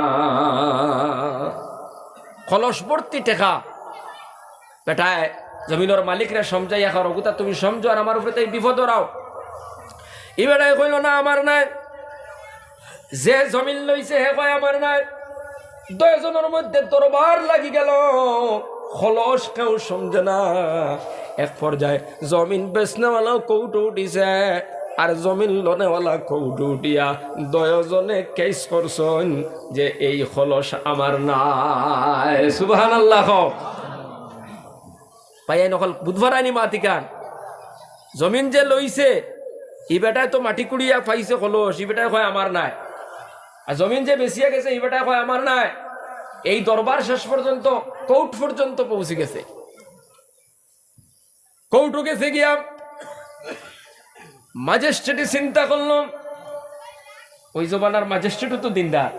কলস ভর্তি টেকা। বেটায় জমিনর মালিকরে সমঝাইয়া কর, "অগুতা তুমি সমঝো আর আমার উপরে তাই বিপদ ওরাও।" ই বেটায় কইলো, "না, আমার নায়।" যে জমিন লইছে হে কয়, "আমার নায়।" দুইজনর মধ্যে দরবার লাগি গেল, কলস কেউ সমঝে না। এক পর্যায়ে জমিন বেচনেওয়ালাও কোর্টো উঠিছে, আর জমিন লনেওয়ালা কোর্টো উঠিয়া দুইজনে কেস করছইন যে এই কলস আমার নায়। সুবহানাল্লাহ কও। ভাইয়াইন অকল, বুঝ পারায়নি মাতিকান? জমিন যে লইছে, ই বেটায় তো মাটি কুড়িয়া পাইছে কলস, ই বেটায় কয়, "আমার নায়।" আর জমিন যে বেচিয়া গেছে, ই বেটায় কয়, "আমার নায়।" এই দরবার শেষ পর্যন্ত কোর্ট পর্যন্ত পৌঁছি গেছে। কোর্টো গেছে গিয়া ম্যাজিস্ট্রেটে চিন্তা করলো, ওই জমানার ম্যাজিস্ট্রেটও তো দিনদার।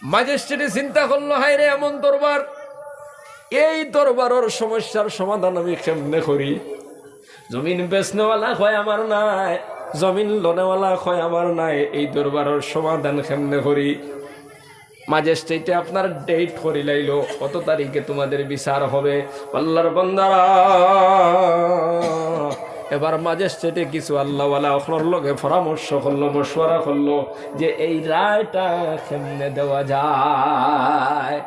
ম্যাজিস্ট্রেটে চিন্তা করলো, "হায় রে, এমন দরবার, এই দরবারর সমস্যার সমাধান আমি কেমনে করি?" জমিন বেচনেওয়ালা কয়, "আমার নায়।" জমিন লনেওয়ালা কয়, "আমার নায়।" এই দরবারর সমাধান কেমনে করি? ম্যাজিস্ট্রেটে আপনার ডেট করি লাইলো, কত তারিখে তোমাদের বিচার হবে। আল্লার বন্দারা, এবার ম্যাজিস্ট্রেটে কিছু আল্লাহওয়ালা অকলর লগে পরামর্শ করলো, মশওয়ারা করলো যে এই রায়টা কেমনে দেওয়া যায়।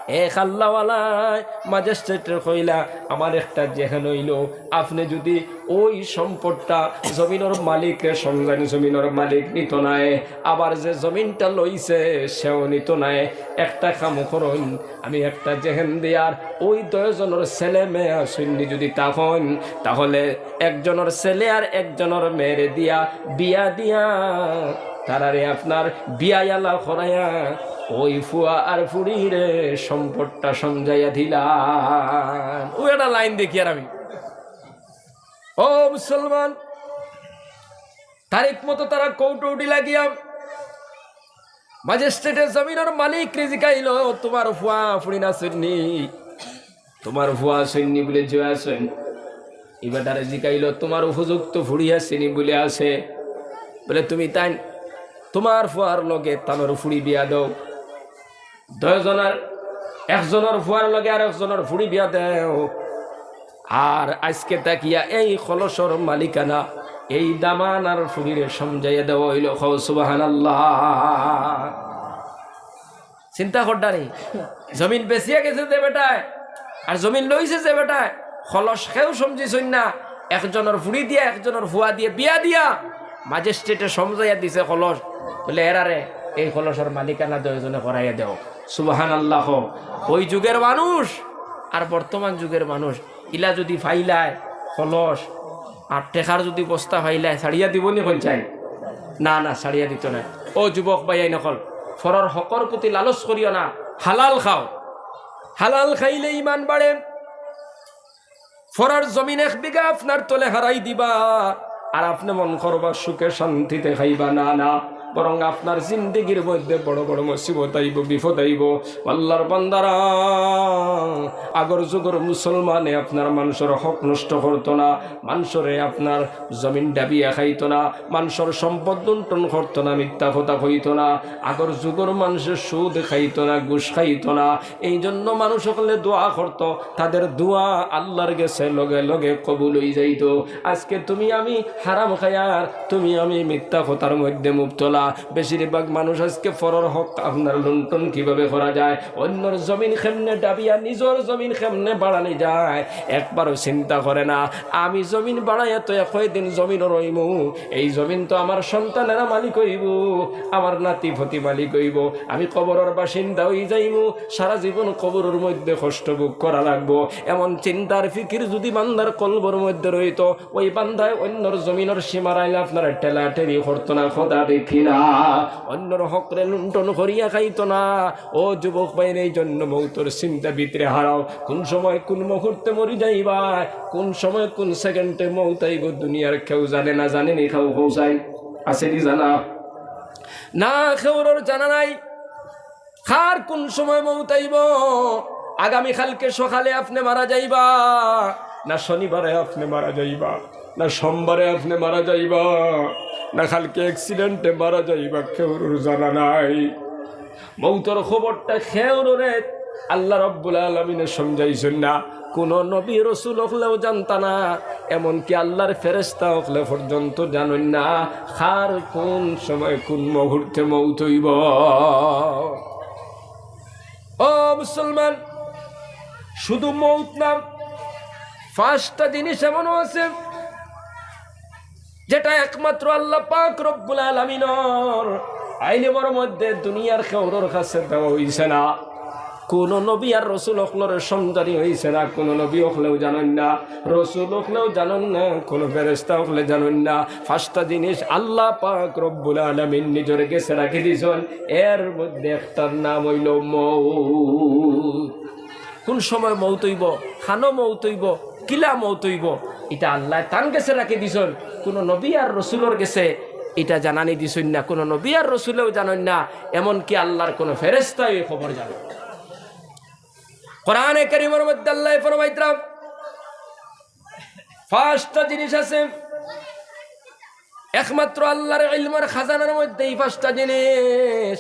এক আল্লাহওয়ালায় ম্যাজিস্ট্রেটরে কইলা, "আমার একটা জেহেন অইলো, আপনে যুদি ওই সম্পদটা জমিনর মালিকরে সমঝাইন, জমিনর মালিক নিতো নায়, আবার যে জমিনটা লইছে সেও নিতো নায়, একটা কাম করইন, আমি একটা জেহেন দিয়ার ওই দশ জনর ছেলে মেয়ে আছইন নি যুদি থাকইন, তাহলে একজনর ছেলে আর একজনর মেয়েরে দিয়া বিয়া দিয়া তারারে আপনার বিয়াইয়ালা করাইয়া ওই ফুয়া আর ফুড়িরে সম্পদটা সমঝাইয়া দিলাম।" ও একটা লাইন দেখি আর আমি, ও মুসলমান, তারিখ মতো তারা কৌটো উঠি লাগিয়া ম্যাজিস্ট্রেটে জমিনর মালিকরে জিকাইলো, "তোমার ফুয়া ফুড়ি আছইন নি? তোমার ফুয়া আছইন নি?" বলে, "জি আছইন।" ই বেটারে জিকাইলো, "তোমার উপযুক্ত ফুড়ি আছে নি?" বলে, "আছে।" বলে, "তুমি তাইন তোমার ফুয়ার লগে তানর ফুড়ি বিয়া দেও, দশ জনর, একজনর ফুয়ার লগে আর একজনর ফুড়ি বিয়া দেও।" আর আইজকে থাকিয়া এই কলসর মালিকানা, এই দামানার ফুড়িরে সমঝাইয়া দেওয়া অইলো। কও সুবহানাল্লাহ। চিন্তা কররা নি, জমিন বেচিয়া গেছে যে বেটায়, আর জমিন লইছে যে বেটায়, কলস কেউ সমঝিছইন না। একজনর ফুড়ি দিয়া, একজনর ফুয়া দিয়া, বিয়া দিয়া, ম্যাজিস্ট্রেটে সমঝাইয়া দিছে কলস, বলে, "এরারে এই কলসর মালিকানা দশ জনে করাইয়া দেও।" সুবহানাল্লাহ। ওই যুগর মানুষ আর বর্তমান যুগর মানুষ ইলা যুদি পাইলায় কলস আর টেকার যুদি বস্তা পাইলায়, ছাড়িয়া দিবো নি কইন চাই? না, না, ছাড়িয়া দিতো নায়। ও যুবক ভাইয়াইন অকল, পরর হকর প্রতি লালচ করিও না, হালাল খাও। হালাল খাইলে ইমান বাড়ে। পরর জমিন এক বিঘা আপনার তলে হারাই দিবা, আর আপনে মন করবা সুখে শান্তিতে খাইবা, না, না, বরং আপনার জিন্দেগির মধ্যে বড় বড় মুসিবত আইবো, বিপদ আইবো। আল্লাহর বান্দারা, আগর যুগর মুসলমানে আপনার মানষর হক নষ্ট করতো না, মানষরে আপনার জমিন ডাবিয়া খাইতো না, মানষর সম্পদ লুণ্ঠন করতো না, মিথ্যা কথা কইতো না। আগর যুগর মানষে সুদ খাইতো না, ঘুষ খাইতো না। এই জন্য মানুষ অকলে দোয়া করতো, তাদের দোয়া আল্লাহর গেছে লগে লগে কবুল অই যাইতো। আইজকে তুমি আমি হারাম খাইয়ার, তুমি আমি মিথ্যা কথার মধ্যে মুবতলা। বেশিরভাগ মানুষ আইজকে পরর হক আপনার লুণ্ঠন কিভাবে করা যায়, অইন্যর জমিন কেমনে ডাবিয়া নিজর জমিন কেমনে বাড়ানি যায়, একবারও চিন্তা করে না। আমি জমিন বাড়াইয়া তো কয়দিন জমিনো রইমু, এই জমিন তো আমার সন্তানেরা মালিক অইবো, আমার নাতি-পুতি মালিক অইবো, আমি কবরর বাসিন্দা অই যাইমু, সারা জীবন কবরর মধ্যে কষ্ট ভোগ করা লাগবো। এমন চিন্তার ফিকির যুদি বান্দার কলবর মধ্যে রইতো, ওই বান্দায় অইন্যর জমিনর সীমার আইলে আপনারে ঠেলাঠেলি করতো না, কথা ঠিক কি না? অইন্যর হকরে লুণ্ঠন করিয়া খাইতো না। ও যুবক ভাইরে, এই জন্য মৌতর চিন্তা ভিতরে হারাও। কুন সময় কুন মুহূর্তে মরি যাইবা, কুন সময় কুন সেকেন্ডে মৌত আইবো, দুনিয়ার কেউ জানে না, জানে নি? খাও খাও চাই, আছে নি জানা? না, কেউরর জানা নাই। কার কুন সময় মৌত আইবো? আগামী কালকে সকালে আপনে মারা যাইবা, না শনিবারে আপনে মারা যাইবা, না সোমবারে আপনে মারা যাইবা, না কালকে অ্যাক্সিডেন্টে মারা যাইবা, কেউরর জানা নাই। মৌতর খবরটা কেউররে আল্লাহ রাব্বুল আলামিনে সমঝাইছইন না। কুনু নবী রসুল অকলেও জানতা না, এমনকি আল্লাহর ফেরেশতা অকলে পর্যন্ত জানইন না কার কুন সময় কুন মুহূর্তে মৌত অইবো। ও মুসলমান, শুধু মৌত না, পাঁচটা জিনিস এমনও আছে যেটা একমাত্র আল্লাহ পাক রব্বুল আলামিনর ইলমর মধ্যে দুনিয়ার কেউরর কাছে দেওয়া অইছে না। কুনু নবী আর রসুল অকলরে সমঝানি অইছে না, কুনু নবী অকলেও জানইন না, রসুল অকলেও জানইন না, কুনু ফেরেশতা অকলে জানইন না। পাঁচটা জিনিস আল্লাহ পাক রব্বুল আলামিন নিজর গেছে রাখি দিছইন, এর মধ্যে একটার নাম অইলো মৌত। কুন সময় মৌত অইবো, কানো মৌত অইবো, কিলা মৌত অইবো, ইটা আল্লায় তান গেছে রাখি দিছইন। কুনু নবী আর রসুলর গেছে ইটা জানানি দিছইন না, কুনু নবী আর রসুলেও জানইন না, এমনকি আল্লাহর কুনু ফেরেশতায় ই খবর জানইন না। কোরআনে কারীমর মধ্যে আল্লায় ফরমাইতরা, পাঁচটা জিনিস আছে, একমাত্র আল্লাহর ইলমর খাজানার মধ্যে ই পাঁচটা জিনিস।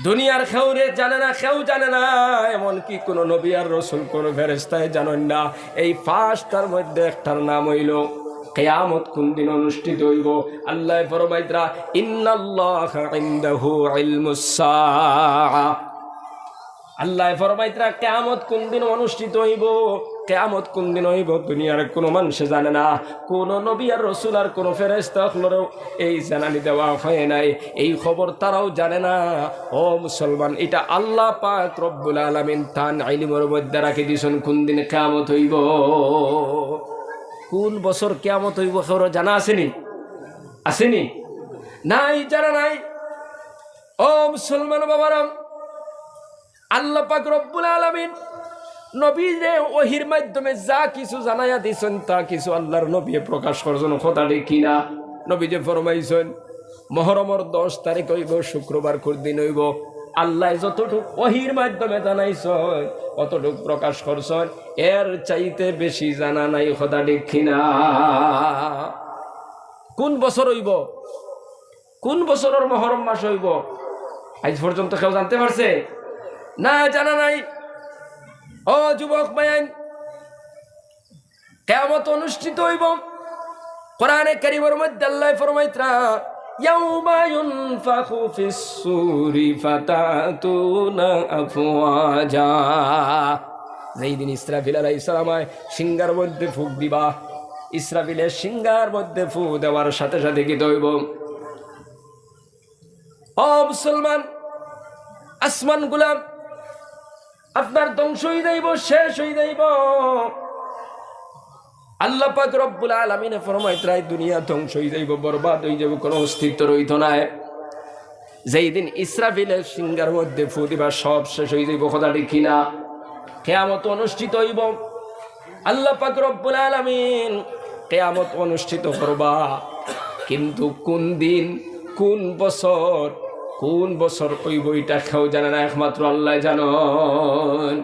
দুনিয়ার কেউরে জানে না, কেউ জানে না, এমনকি কোনো নবী আর রসুল, কোনো ফেরেশতায় জানইন না। এই পাঁচটার মধ্যে একটার নাম অইলো কিয়ামত কোন দিন অনুষ্ঠিত অইবো। আল্লায় ফরমাইতরা, "ইন্নাল্লাহা ইনদাহু ইলমুস সাআ।" আল্লায় ফরমাইতরা, কিয়ামত কোন দিন অনুষ্ঠিত অইবো, কিয়ামত কোন দিন অইবো, দুনিয়ার কোনো মানষে জানে না, কোনো নবী আর রসুল আর কোনো ফেরেশতা অকলরেও এই জানানি দেওয়া হয় নাই, এই খবর তারাও জানে না। ও মুসলমান, ইটা আল্লাহ পাক রব্বুল আলামিন তান ইলমর মধ্যে রাখি দিছইন কোন দিন কিয়ামত অইবো, কোন বছর কিয়ামত অইবো, কেউর জানা আছেনি? আছেনি? নাই, জানা নাই। ও মুসলমান বাবারা, আল্লাহ পাক রব্বুল আলামিন নবীরে ওহির মাধ্যমে যা কিছু জানাইয়া দিছইন, তা কিছু আল্লাহর নবীয়ে প্রকাশ করছইন, কথা ঠিক কিনা? নবীজি ফরমাইছইন, মহরমর দশ তারিখ অইবো, শুক্রবার কুর দিন অইবো। আল্লায় যতটুক ওহির মাধ্যমে জানাইছইন, অতটুক প্রকাশ করছইন, এর চাইতে বেশি জানা নাই, কথা ঠিক কিনা? কোন বছর অইবো, কোন বছরর মহরম মাস অইবো, আইজ পর্যন্ত কেউ জানতে পারছে? না, জানা নাই। ও যুবক ভাইয়াইন, কিয়ামত অনুষ্ঠিত অইবো। কোরআনে কারীমর মধ্যে আল্লায় ফরমাইতরা, "ইয়াউমা ইউনফাখু ফিস সূরি ফাতাতুনা আফওয়াজা।" যেই দিন ইসরাফিল আলাইহিস সালামে শিঙ্গার মধ্যে ফুক দিবা, ইসরাফিলে শিঙ্গার মধ্যে ফু দেওয়ার সাথে সাথে কিতা অইবো? ও মুসলমান, আসমানগুলা আপনার ধ্বংস অই যাইবো, শেষ অই যাইবো। আল্লাহ পাক রব্বুল আলামিনে ফরমাইতরা, দুনিয়া ধ্বংস অই যাইবো, বরবাদ অই যাইবো, কোনো অস্তিত্ব রইতো নায়। যেই দিন ইসরাফিলে শিঙ্গার মধ্যে ফু দিবা, সব শেষ অই যাইবো, কথা ঠিক কিনা? কিয়ামত অনুষ্ঠিত অইবো। আল্লাহ পাক রব্বুল আলামিন কিয়ামত অনুষ্ঠিত করবা, কিন্তু কোন দিন, কোন বছর, কোন বছর অইবো, ইটা কেউ জানে না, একমাত্র আল্লায় জানইন।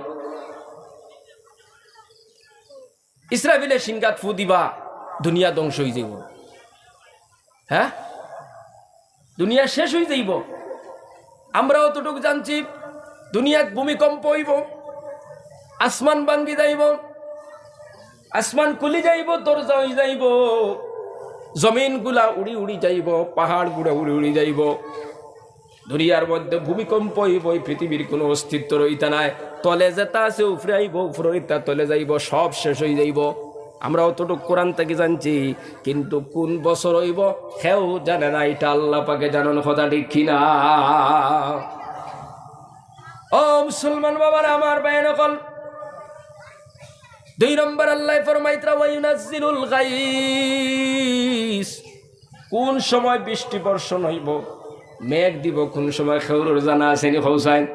ইসরাফিলে শিঙ্গাত ফু দিবা, দুনিয়া ধ্বংস অই যাইবো। হ্যাঁ, দুনিয়া শেষ অই যাইবো। আমরা অতটুক জানছি, দুনিয়াত ভূমিকম্প অইবো, আসমান ভাঙ্গি যাইবো, আসমান খুলি যাইবো, দরজা অই যাইবো, জমিনগুলা উড়ি উড়ি যাইবো, পাহাড়গুলা উড়ি উড়ি যাইবো। দুনিয়ার মধ্যে ভূমিকম্প অইবো, এই পৃথিবীর কোনো অস্তিত্ব রইতা নায়। তলে যেতা আছে উপরে আইবো, উপরে ইতা তলে যাইবো, সব শেষ অই যাইবো। আমরা অতটুক কোরআন থাকি জানছি, কিন্তু কোন বছর অইবো কেউ জানে না, ইটা আল্লাহ পাকে জানইন, কথা ঠিক কিনা? ও মুসলমান বাবারা, আমার ভাইয়াইন অকল, দুই নম্বর আল্লায় ফরমাইতরা, "ওয়া ইউনাজ্জিলুল গাইস।" কোন সময় বৃষ্টি বর্ষণ অইবো, মেঘ দিবো, কোন সময় কেউর জানা আছেনি? কউক্কা চাইন,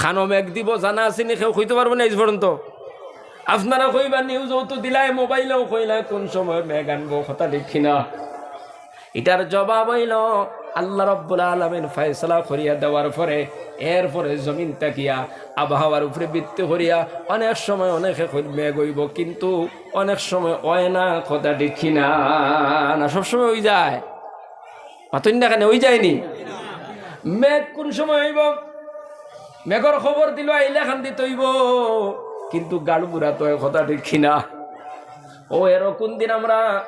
কানো মেঘ দিবো জানা আছেনি? কেউ কইতো পারবো না আইজ পর্যন্ত। আপনারা কইবা, নিউজও তো দিলায়, মোবাইলেও কইলায়, কোন সময় মেঘ আনবো, কথা ঠিক কিনা? ইটার জবাব অইলো, আল্লাহ রব্বুল আলামিন ফয়সালা করিয়া দেওয়ার পরে, এরপরে জমিন থাকিয়া আবহাওয়ার উপরে ভিত্তি করিয়া অনেক সময় অনেকে কইন মেঘ অইবো, কিন্তু অনেক সময় অয় না, কথা ঠিক কিনা? না, সব সময় অই যায়। মাতইন না কেনে, অই যায়নি? মেঘ কোন সময় অইবো? মেঘর খবর দিলো, আইলে কান্দিত অইবো, কিন্তু গাড় বুড়া তো অয়, কথা ঠিক কিনা? ও এরকম দিন আমরা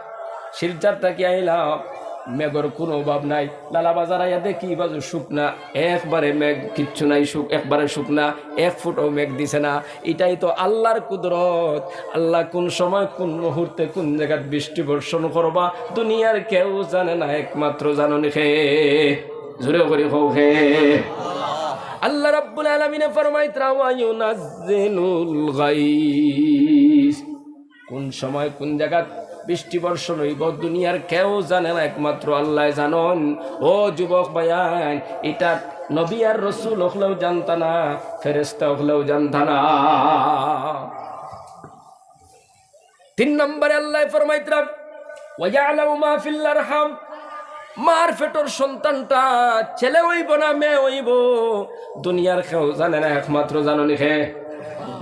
শিলচর থাকি আইলাম, মেঘর কোনো অভাব নাই। লালাবাজার আইয়া দেখি, ই বাজু শুকনা, একবারে মেঘ, কিচ্ছু নাই, শুক-, একবারে শুকনা, এক ফুটও মেঘ দিছে না। ইটাই তো আল্লাহর কুদরত। আল্লাহ কোন সময়, কোন মুহূর্তে, কোন জাগাত বৃষ্টি বর্ষণ করবা, দুনিয়ার কেউ জানে না, একমাত্র জানইন কে? জোরে করি কও কে? আল্লাহ রাব্বুল আলামিনে ফরমাইতরা, "ওয়া ইউনাজ্জিলুল গাইস।" কোন সময় কোন জাগাত বৃষ্টি বর্ষণ অইবো, দুনিয়ার কেউ জানে না, একমাত্র আল্লায় জানইন। ও যুবক ভাইয়াইন, ইটা নবী আর রসুল অকলেও জানতা না, ফেরেশতা অকলেও জানতা না। তিন নম্বরে আল্লায় ফরমাইতরা, "ওয়া ইয়ালামু মা ফিল আরহাম।" মার পেটর সন্তানটা ছেলে অইবো না মেয়ে অইবো, দুনিয়ার কেউ জানে না, একমাত্র জানইন কে?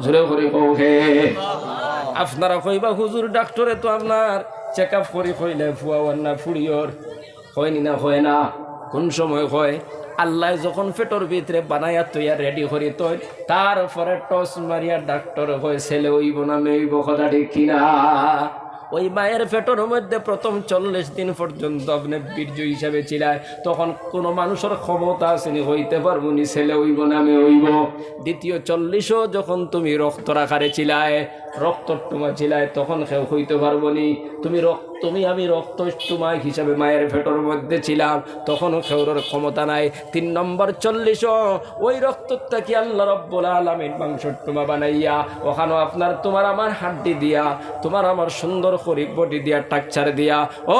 জোরে করি কও কে? আপনারা কইবা, "হুজুর, ডাক্তরে তো আপনার চেক আপ করি কইলে ফুয়া অর না ফুড়ি অর।" কয়নি না, কয় না? কোন সময় কয়? আল্লায় যখন পেটর ভিতরে বানাইয়া থইয়া রেডি করি থইন, তারপরে টস মারিয়া ডাক্তারে কয় ছেলে অইবো না মেয়ে অইবো, কথা ঠিক কিনা? ওই মায়ের পেটর মধ্যে প্রথম চল্লিশ দিন পর্যন্ত আপনে বীর্য হিসাবে ছিলায়, তখন কোনো মানুষর ক্ষমতা আছেনি কইতে পারবো নি ছেলে অইবো না মেয়ে অইবো। দ্বিতীয় চল্লিশও যখন তুমি রক্তর আকারে ছিলায়, রক্তর টুমা ছিলায়, তখন কেউ কইতে পারবো নি। তুমি রক্ত, তুমি আমি রক্তর টুমা হিসাবে মায়ের পেটর মধ্যে ছিলাম, তখনও কেউরর ক্ষমতা নাই। তিন নম্বর চল্লিশও ওই রক্তর থাকি আল্লাহ রব্বুল আলামিন মাংসর টুমা বানাইয়া, ওখানো আপনার, তোমার আমার হাড্ডি দিয়া, তোমার আমার সুন্দর করি বডি দিয়া, স্ট্রাকচার দিয়া, ও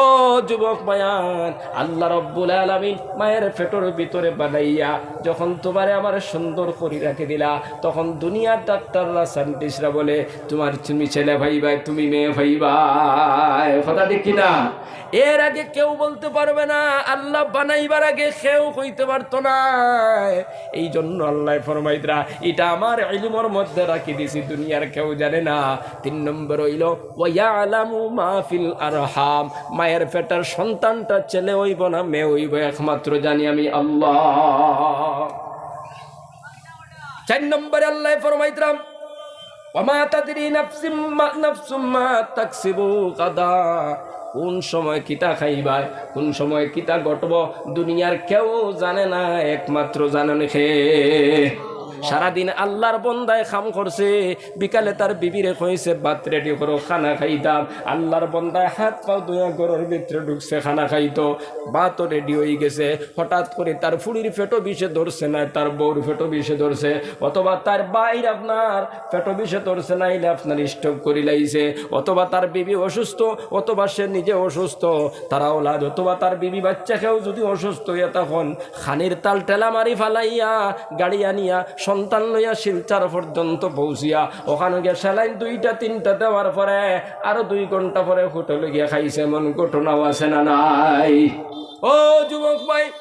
যুবক বায়ান, আল্লাহ রব্বুল আলামিন মায়ের পেটর ভিতরে বানাইয়া যখন তোমারে আমারে সুন্দর করি রাখি দিলা, তখন দুনিয়ার ডাক্তাররা, সায়েন্টিস্টরা বলে, তোমার, তুমি ছেলে পাইবায়, তুমি মেয়ে পাইবায়। কথা ঠিক কিনা? এর আগে কেউ বলতে পারবে না, আল্লাহ বানাইবার আগে কেউ কইতে পারতো না। এই জন্য আল্লায় ফরমাইতরা, ইটা আমার ইলমর মধ্যে রাখি দিছি, দুনিয়ার কেউ জানে না। তিন নম্বর অইলো, ওয়া ইয়ালামু মা ফিল আরহাম, মায়ের পেটর সন্তানটা ছেলে অইবো না মেয়ে অইবো, একমাত্র জানি আমি আল্লাহ। চার নম্বরে আল্লায় ফরমাইতরা, ওয়া মা তাদরি নাফসিম মা, নাফসুম মা তাকসিবু গাদা। কোন সময় কিতা খাইবায়, কোন সময় কিতা ঘটবো, দুনিয়ার কেউ জানে না, একমাত্র জানইন কে? সারাদিন আল্লাহর বন্দায় কাম করছে, বিকালে তার বিবিরে কইছে, "ভাত রেডি করো, খানা খাইতাম।" আল্লাহর বন্দায় হাত পাও ধুইয়া ঘরর ভিতরে ঢুকছে, খানা খাইতো, ভাতও রেডি অইগেছে। হঠাৎ করি তার ফুড়ির পেটো বিষে ধরছে না, তার বউর পেটো বিষে ধরছে, অথবা তার ভাইর আপনার পেটো বিষে ধরছে, নাইলে আপনার স্ট্রোক করিলাইছে, অথবা তার বিবি অসুস্থ, অথবা সে নিজে অসুস্থ, তারা ওলাদ, অথবা তার বিবি বাচ্চা কেউ যুদি অসুস্থ অইয়া তখন খানির তাল ঠেলা মারি ফালাইয়া গাড়ি আনিয়া সন্তান লইয়া শিলচর পর্যন্ত পৌঁছিয়া ওখানো গিয়া স্যালাইন দুইটা তিনটা দেওয়ার পরে আরো দুই ঘন্টা পরে হোটেলো গিয়া খাইছে, এমন ঘটনাও আছে না নাই? ও যুবক ভাই,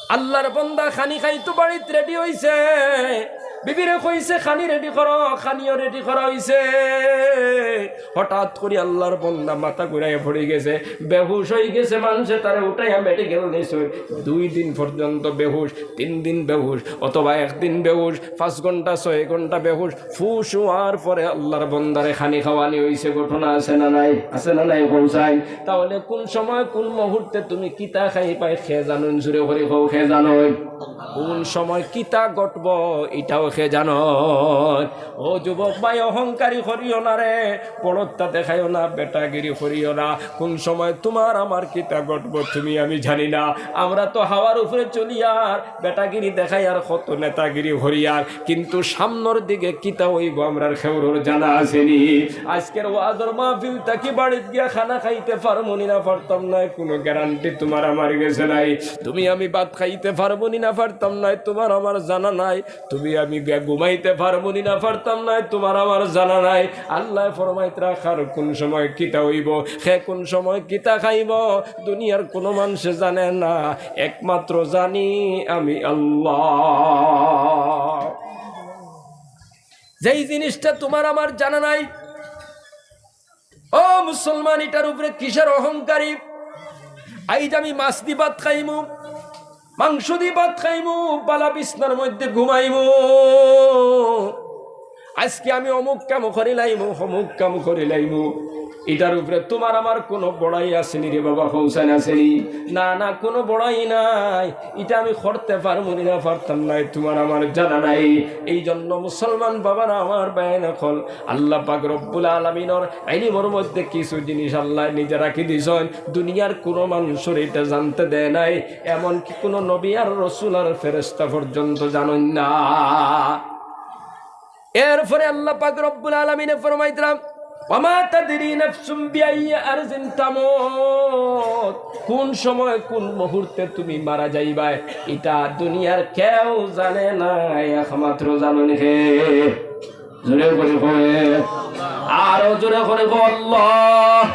আল্লাহর বন্দা খানি খাইতো বাড়িত রেডি অইছে, বিবিরে কইছে, "খানি রেডি করো", খানিও রেডি করা অইছে। হঠাৎ করি আল্লাহর বন্দা মাথা ঘুরাইয়া পড়ি গেছে, বেহুশ অইগেছে, মানষে তারে উঠাইয়া মেডিকেল নিছে। দুই দিন পর্যন্ত বেহুশ, তিন দিন বেহুশ, অথবা একদিন বেহুশ, পাঁচ ঘন্টা, ছয় ঘন্টা বেহুশ। হুশ অওয়ার পরে আল্লাহর বন্দারে খানি খাওয়ানি অইছে, ঘটনা আছে না নাই? আছে না নাই? পৌঁছাই। তাহলে কোন সময়, কোন মুহূর্তে তুমি কিতা খাইবায়, কে জানইন? জুরে করি কও, কে জানইন? কোন সময় কিতা ঘটবো, ইটাও কে জানইন? ও যুবক ভাই, অহংকারী করিও না রে, বড়ত্ব দেখাইও না, বেটাগিরি করিও না। কোন সময় তোমার আমার কিতা ঘটবো, তুমি আমি জানি না। আমরা তো হাওয়ার উপরে চলিয়ার, বেটাগিরি দেখাইয়ার, কত নেতাগিরি করিয়ার, কিন্তু সামনর দিকে কিতা অইবো, আমরার কেউরর জানা আছেনি। আজকের ওয়াজর মাহফিল থাকি বাড়িত গিয়া খানা খাইতে পারমুনি না পারতাম নায়, কুনু গ্যারান্টি তোমার আমার গেছে নাই। তুমি আমি ভাত খাইতে পারমুনি না পারতাম নায়, তোমার আমার জানা নাই। তুমি আমি গিয়া ঘুমাইতে পারমুনি না পারতাম নায়, তোমার আমার জানা নাই। আল্লায় ফরমাইতরা, কার কোন সময় কিতা অইবো, কে কোন সময় কিতা খাইবো, দুনিয়ার কুনু মানষে জানে না, একমাত্র জানি আমি আল্লাহ। যেই জিনিসটা তোমার আমার জানা নাই, ও মুসলমান, ইটার উপরে কিসের অহংকারী? আইজ আমি মাছ দি ভাত খাইমু, মাংস দি ভাত খাইমু, বালা বিছনার মধ্যে ঘুমাইমু। আজকে আমি অমুক কাম করিলাইমু, অমুক কাম করিলাইমু। ইটার উপরে তোমার আমার কুনু বড়াই আছেনি রে বাবা, পৌঁছান আছেনি? না, না, কুনু বড়াই নাই। ইটা আমি করতে পারমুনি না পারতাম নায়, তোমার আমার জানা নাই। এই জন্য মুসলমান বাবারা আমার, ভাইয়াইন অকল, আল্লাহ পাক রব্বুল আলামিনর ইলমর মধ্যে কিছু জিনিস আল্লায় নিজে রাখি দিছইন, দুনিয়ার কুনু মানষরে ইটা জানতে দেয় নাই, এমনকি কুনু নবী আর রসুল আর ফেরেশতা পর্যন্ত জানইন না। এরপরে আল্লাহ পাক রব্বুল আলামিনে ফরমাইতরা, "ওয়া মা তাদরি নাফসুম বিআইয়ি আরদিন তামুত।" কোন সময়, কোন মুহূর্তে তুমি মারা যাইবায়, ইটা দুনিয়ার কেউ জানে না, একমাত্র জানইন কে? জোরে করি কও, আরো জোরে করি কও, আল্লাহ।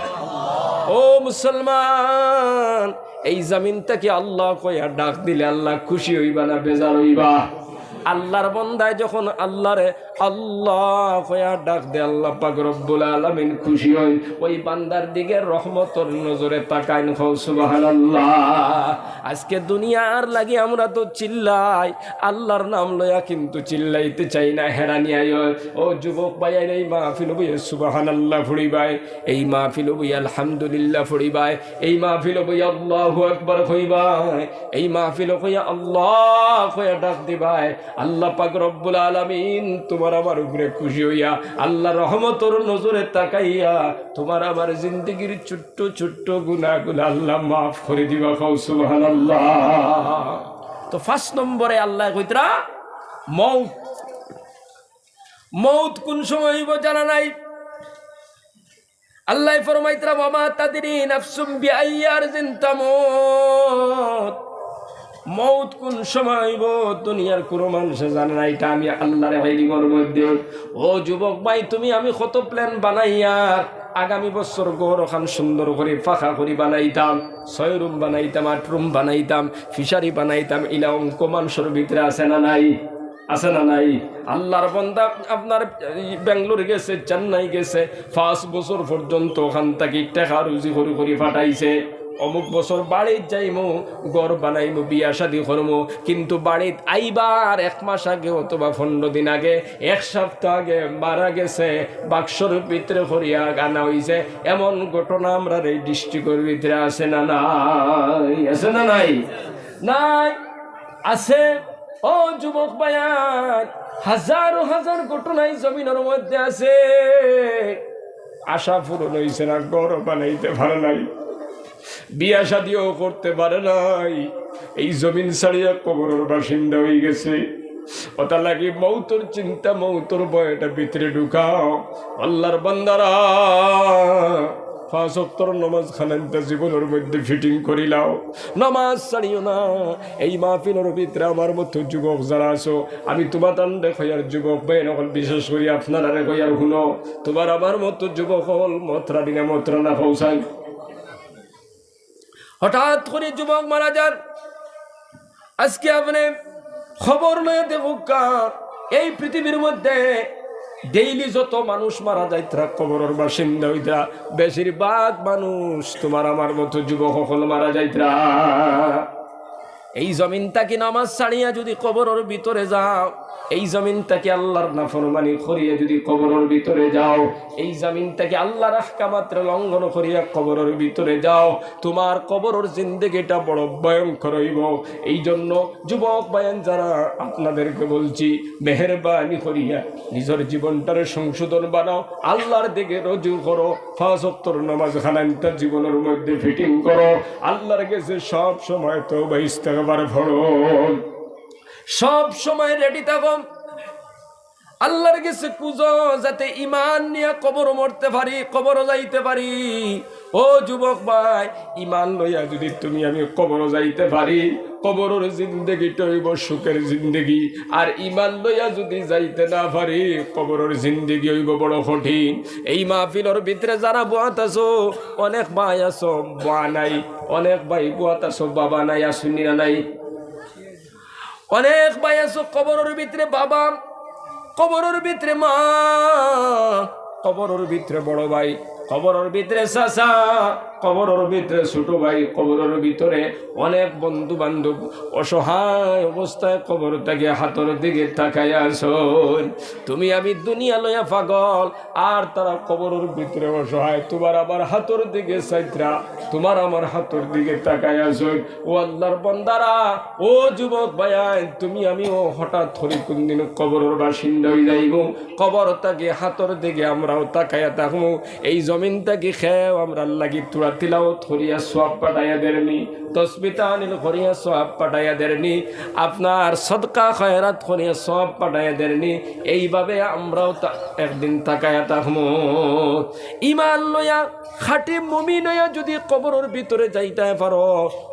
ও মুসলমান, এই জমিন থাকি আল্লাহ কইয়া ডাক দিলে আল্লাহ খুশি অইবা না বেজার অইবা? আল্লাহর বন্দায় যখন আল্লাহরে আল্লাহ কইয়া ডাক দে, আল্লাহ পাক রব্বুল আলামিন খুশি অইন, ওই বান্দার দিকে রহমতর নজরে তাকাইন। কও সুবহানাল্লাহ। আজকে দুনিয়ার লাগি আমরা তো চিল্লাই, আল্লাহর নাম লইয়া কিন্তু চিল্লাইতে চাই না। হেরানি আয়। ও যুবক ভাইয়াইন, এই মাহফিলো বইয়া সুবহানাল্লাহ পড়িবায়, এই মাহফিলো বইয়া আলহামদুলিল্লাহ পড়িবায়, এই মাহফিলো বইয়া আল্লাহু আকবার কইবায়, এই মাহফিলো কইয়া আল্লাহ কইয়া ডাক দিবায়। আল্লাহ পাক রব্বুল আলামিন তুমার আমার উপরে খুশি অইয়া আল্লাহ রহমতর নজরে তাকাইয়া তুমার আমার জিন্দেগির ছোট্ট ছোট্ট গুনাহগুলা আল্লাহ মাফ করি দিবা। কও সুবহানাল্লাহ। তো পাঁচ নম্বরে আল্লায় কইতরা মউত। মউত কুন সময় অইবো জানা নাই। আল্লায় ফরমাইতরা, "ওয়া মা তাদরি নাফসুম বিআইয়ি আরদিন তামুত।" মউত কুন সময় অইবো দুনিয়ার কুনু মানষে জানে না, ইটা আমি আল্লাহর ইলমর মধ্যে। ও যুবক ভাই, তুমি আমি কত plan বানাইয়ার, আগামী বছর ঘর অখান সুন্দর করি পাকা করি বানাইতাম, ছয় room বানাইতাম, আট room বানাইতাম, fishery বানাইতাম, ইলা অঙ্ক মানষর ভিতরে আছে না নাই? আছে না নাই? আল্লাহর বান্দা আপনার বেঙ্গালোর গেছে, চেন্নাই গেছে, পাঁচ বছর পর্যন্ত অখান থাকি টেকা রুজি করি করি পাঠাইছে। অমুক বছর বাড়িত যাইমু, ঘর বানাইমু, বিয়া শাদি করমু, কিন্তু বাড়িত আইবার এক মাস আগে অথবা পনেরো দিন আগে, এক সপ্তাহ আগে মারা গেছে, বাক্সর ভিতরে করিয়া আনা অইছে। এমন ঘটনা আমরার এই district-অর ভিতরে আছে না নাই? আছে না নাই? নাই। আছে। ও যুবক ভাইয়াইন, হাজারো হাজার ঘটনা ই জমিনর মধ্যে আছে। আশা পূরণ অইছে না, ঘর বানাইতে পারে নাই, বিয়া শাদিও করতে পারে নাই, এই জমিন ছাড়িয়া কবরর বাসিন্দা অইগেছে। অতার লাগি মউতর চিন্তা, মউতর ভয় ইটা ভিতরে ঢুকাও। আল্লাহর বান্দারা, পাঁচ ওয়াক্তর নমাজ খানাইন্তা জীবনর মধ্যে fitting করিলাও, নমাজ ছাড়িও না। এই মাহফিলর ভিতরে আমার মতো যুবক যারা আছো, আমি তুমাতানরে কইয়ার, যুবক ভাইয়াইন অকল, বিশেষ করি আপনারারে কইয়ার, হুনো, তুমার আমার মতো যুবক অকল মতরা দিনা মতরা না পৌঁছাই। হঠাৎ করি যুবক মারা যার, আজকে আপনে খবর লইয়া দেখউক্কা, এই পৃথিবীর মধ্যে daily যত মানুষ মারা যাইতরা, কবরর বাসিন্দা অইতরা, বেশিরভাগ মানুষ তুমার আমার মতো যুবক অকল মারা যাইতরা। এই জমিন থাকি নমাজ ছাড়িয়া যুদি কবরর ভিতরে যাও, এই জমিন থাকি আল্লাহর নাফরমানি করিয়া যুদি কবরর ভিতরে যাও, এই জমিন থাকি আল্লাহর আহকামাতরে লঙ্ঘন করিয়া কবরর ভিতরে যাও, তুমার কবরর জিন্দেগিটা বড় ভয়ঙ্কর অইবো। এই জন্য যুবক ভাইয়াইন যারা, আপনাদেরকে বলছি, মেহেরবানি করিয়া নিজর জীবনটারে সংশোধন বানাও, আল্লাহর দিকে রুজু করো, পাঁচ ওয়াক্তর নমাজ খানাইন্তা জীবনর মধ্যে fitting করো, আল্লাহর গেছে সব সময় তওবা ইস্তেগফার পড়ো, সব সময় ready থাকো। আল্লাহর গেছে খুঁজো, যাতে ইমান নিয়া কবরো মরতে পারি, কবরো যাইতে পারি। ও যুবক ভাই, ইমান লইয়া যুদি তুমি আমি কবরো যাইতে পারি, কবরর জিন্দেগিটা অইবো সুখের জিন্দেগি। আর ইমান লইয়া যুদি যাইতে না পারি, কবরর জিন্দেগি অইবো বড় কঠিন। এই মাহফিলর ভিতরে যারা বওয়াত আছো, অনেক ভাই আছো বওয়া নাই, অনেক ভাই বওয়াত আছো বাবা নাই, আছো নি না নাই? অনেক ভাই আছো কবরর ভিতরে বাবা, কবরর ভিতরে মা, কবরর ভিতরে বড় ভাই, কবরর ভিতরে চাচা, কবরর ভিতরে ছোট ভাই, কবরর ভিতরে অনেক বন্ধু বান্ধব অসহায় অবস্থায় কবর থাকি হাতর দিকে তাকাইয়া আছইন। তুমি আমি দুনিয়া লইয়া পাগল, আর তারা কবরর ভিতরে অসহায়, তুমার আমার হাতর দিকে চাইতরা, তুমার আমার হাতর দিকে তাকাইয়া আছইন। ও আল্লাহর বান্দারা, ও যুবক ভাইয়াইন, তুমি আমিও হঠাৎ করি কুনদিন কবরর বাসিন্দা অইযাইমু। কবর থাকি হাতর দিকে আমরাও তাকাইয়া থাকমু। এই জমিন থাকি কেউ আমরার লাগি থুড়া তিলাওয়াত করিয়া সওয়াব পাঠাইয়া দেরনি, তসবি তাহলিল করিয়া সওয়াব পাঠাইয়া দেরনি, আপনার সদকা খয়রাত করিয়া সওয়াব পাঠাইয়া দেরনি। এইভাবে আমরাও তা-, একদিন তাকাইয়া থাকমু। ইমান লইয়া খাঁটি মুমিন অইয়া যুদি কবরর ভিতরে যাইতায় পারো,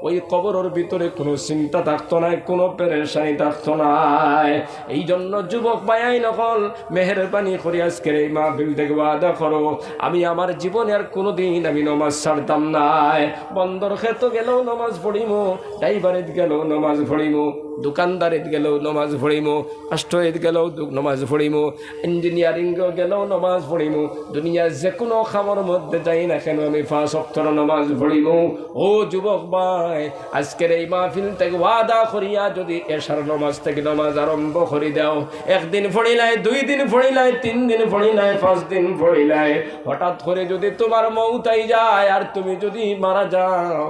ওই কবরর ভিতরে কুনু চিন্তা থাকতো নায়, কুনু পেরেশানি থাকতো নায়। এই জন্য যুবক ভাইয়াইন অকল, মেহেরবানি করি আজকের এই মাহফিল থাকি ওয়াদা করো, আমি আমার জীবনে আর কুনুদিন আমি নমাজ ছাড়তাম নায়। বন্দর খেতো গেলেও নমাজ পড়িমু, ড্রাইভারিত গেলেও নমাজ পড়িমু। দোকানদারিত গেলেও নমাজ পড়িমু, রাষ্ট্রীত গেলেও দু-, নমাজ পড়িমু, ইঞ্জিনিয়ারিং গেলেও নমাজ পড়িমু, দুনিয়ার যে কোনো কামর মধ্যে যাই না কেন আমি পাঁচ ওয়াক্তর নমাজ পড়িমু। ও যুবক ভাই, আজকের এই মাহফিল থাকি ওয়াদা করিয়া যদি এশার নমাজ থাকি নমাজ আরম্ভ করি দেও, একদিন পড়িলায়, দুই দিন পড়িলায়, তিন দিন পড়িলায়, পাঁচ দিন পড়িলায়, হঠাৎ করি যদি তুমার মউত আই যায় আর তুমি যদি মারা যাও,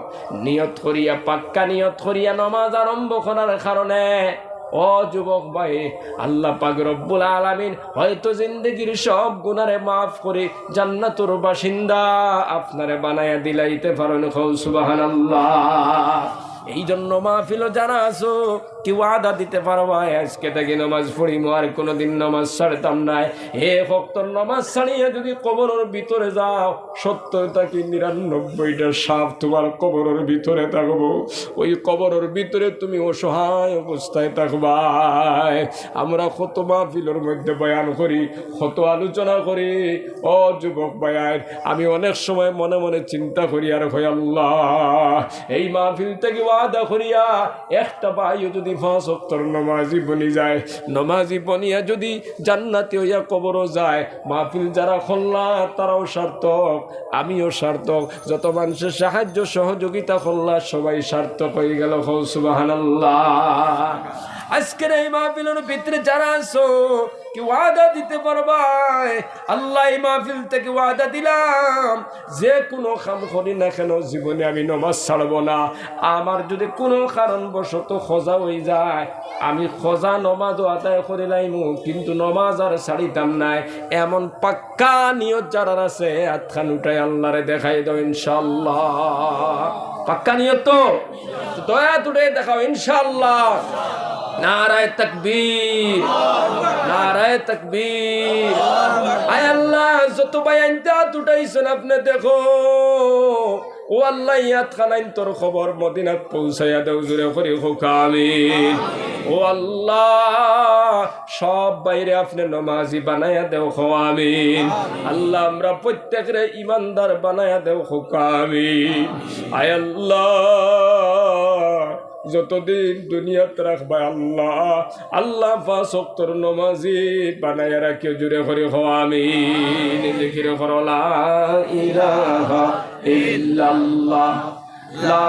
নিয়ত করিয়া, পাক্কা নিয়ত করিয়া নমাজ আরম্ভ করার কারণে, ও যুবক ভাই, আল্লাহ পাক রব্বুল আলামিন হয়তো জিন্দেগির সব গুনারে মাফ করি জান্নাতুর বাসিন্দা আপনারে বানাইয়া দিলাইতে পারইন। কও সুবহানাল্লাহ। এই জন্য মাহফিলো যারা আছো, কি ওয়াদা দিতে পারবায়, আজকে থাকি নমাজ পড়িমু, আর কোনোদিন নমাজ ছাড়তাম নায়। এক ওয়াক্তর নমাজ ছাড়িয়া যদি কবরর ভিতরে যাও, সত্তর থাকি নিরানব্বইটা সাপ তুমার কবরর ভিতরে থাকবো। ওই কবরর ভিতরে তুমি অসহায় অবস্থায় থাকবায়। আমরা কত মাহফিলর মধ্যে বয়ান করি, কত আলোচনা করি। ও যুবক ভাইয়াইন, আমি অনেক সময় মনে মনে চিন্তা করি আর কই, আল্লাহ, এই মাহফিল থাকি ওয়াদা করিয়া একটা ভাইও যদি পাঁচ ওয়াক্তর নমাজি বনি যায়, নমাজি বনিয়া যদি জান্নাতি অইয়া কবরো যায়, মাহফিল যারা করলা তারাও সার্থক, আমিও সার্থক, যত মানষে সাহায্য সহযোগিতা করলা সবাই সার্থক অইগেলো। কও সুবহানাল্লাহ। আজকের এই মাহফিলর ভিতরে যারা আছো, কি ওয়াদা দিতে পারবায়, আল্লাহ, এই মাহফিল থাকি ওয়াদা দিলাম, যে কোনো কাম করি না কেন জীবনে আমি নমাজ ছাড়বো না। আমার যদি কোনো কারণবশত কাজা অই যায়, আমি কাজা নমাজও আদায় করিলাইমু, কিন্তু নমাজ আর ছাড়িতাম নায়। এমন পাক্কা নিয়ত যারার আছে, আতখান উঠাই আল্লাহরে দেখাই দেও ইনশাআল্লাহ। পাক্কা নিয়ত তো? তো দয়া তুলে দেখাও ইনশাআল্লাহ। নারায়ে তাকবীর, নারায়ে তাকবীর। আয় আল্লাহ, যত ভাইয়াইন্তে আত উঠাইছইন আপনে দেখো। ও আল্লাহ, ই আতখানাইন্তর খবর মদিনাত পৌঁছাইয়া দেও, জোরে করি কউক্কা আমিন। ও আল্লাহ, সব ভাইরে আপনে নমাজি বানাইয়া দেও, কও আমিন। আল্লাহ, আমরা প্রত্যেকরে ইমানদার বানাইয়া দেও, কউক্কা আমিন। আয় আল্লাহ, যতদিন দুনিয়াত রাখবায় আল্লাহ, আল্লাহ পাঁচ ওয়াক্তর নমাজি বানাইয়া রাখিও, জোরে করি কও আমিন। জিকির করো লা ইলাহা ইল্লাল্লাহ, লা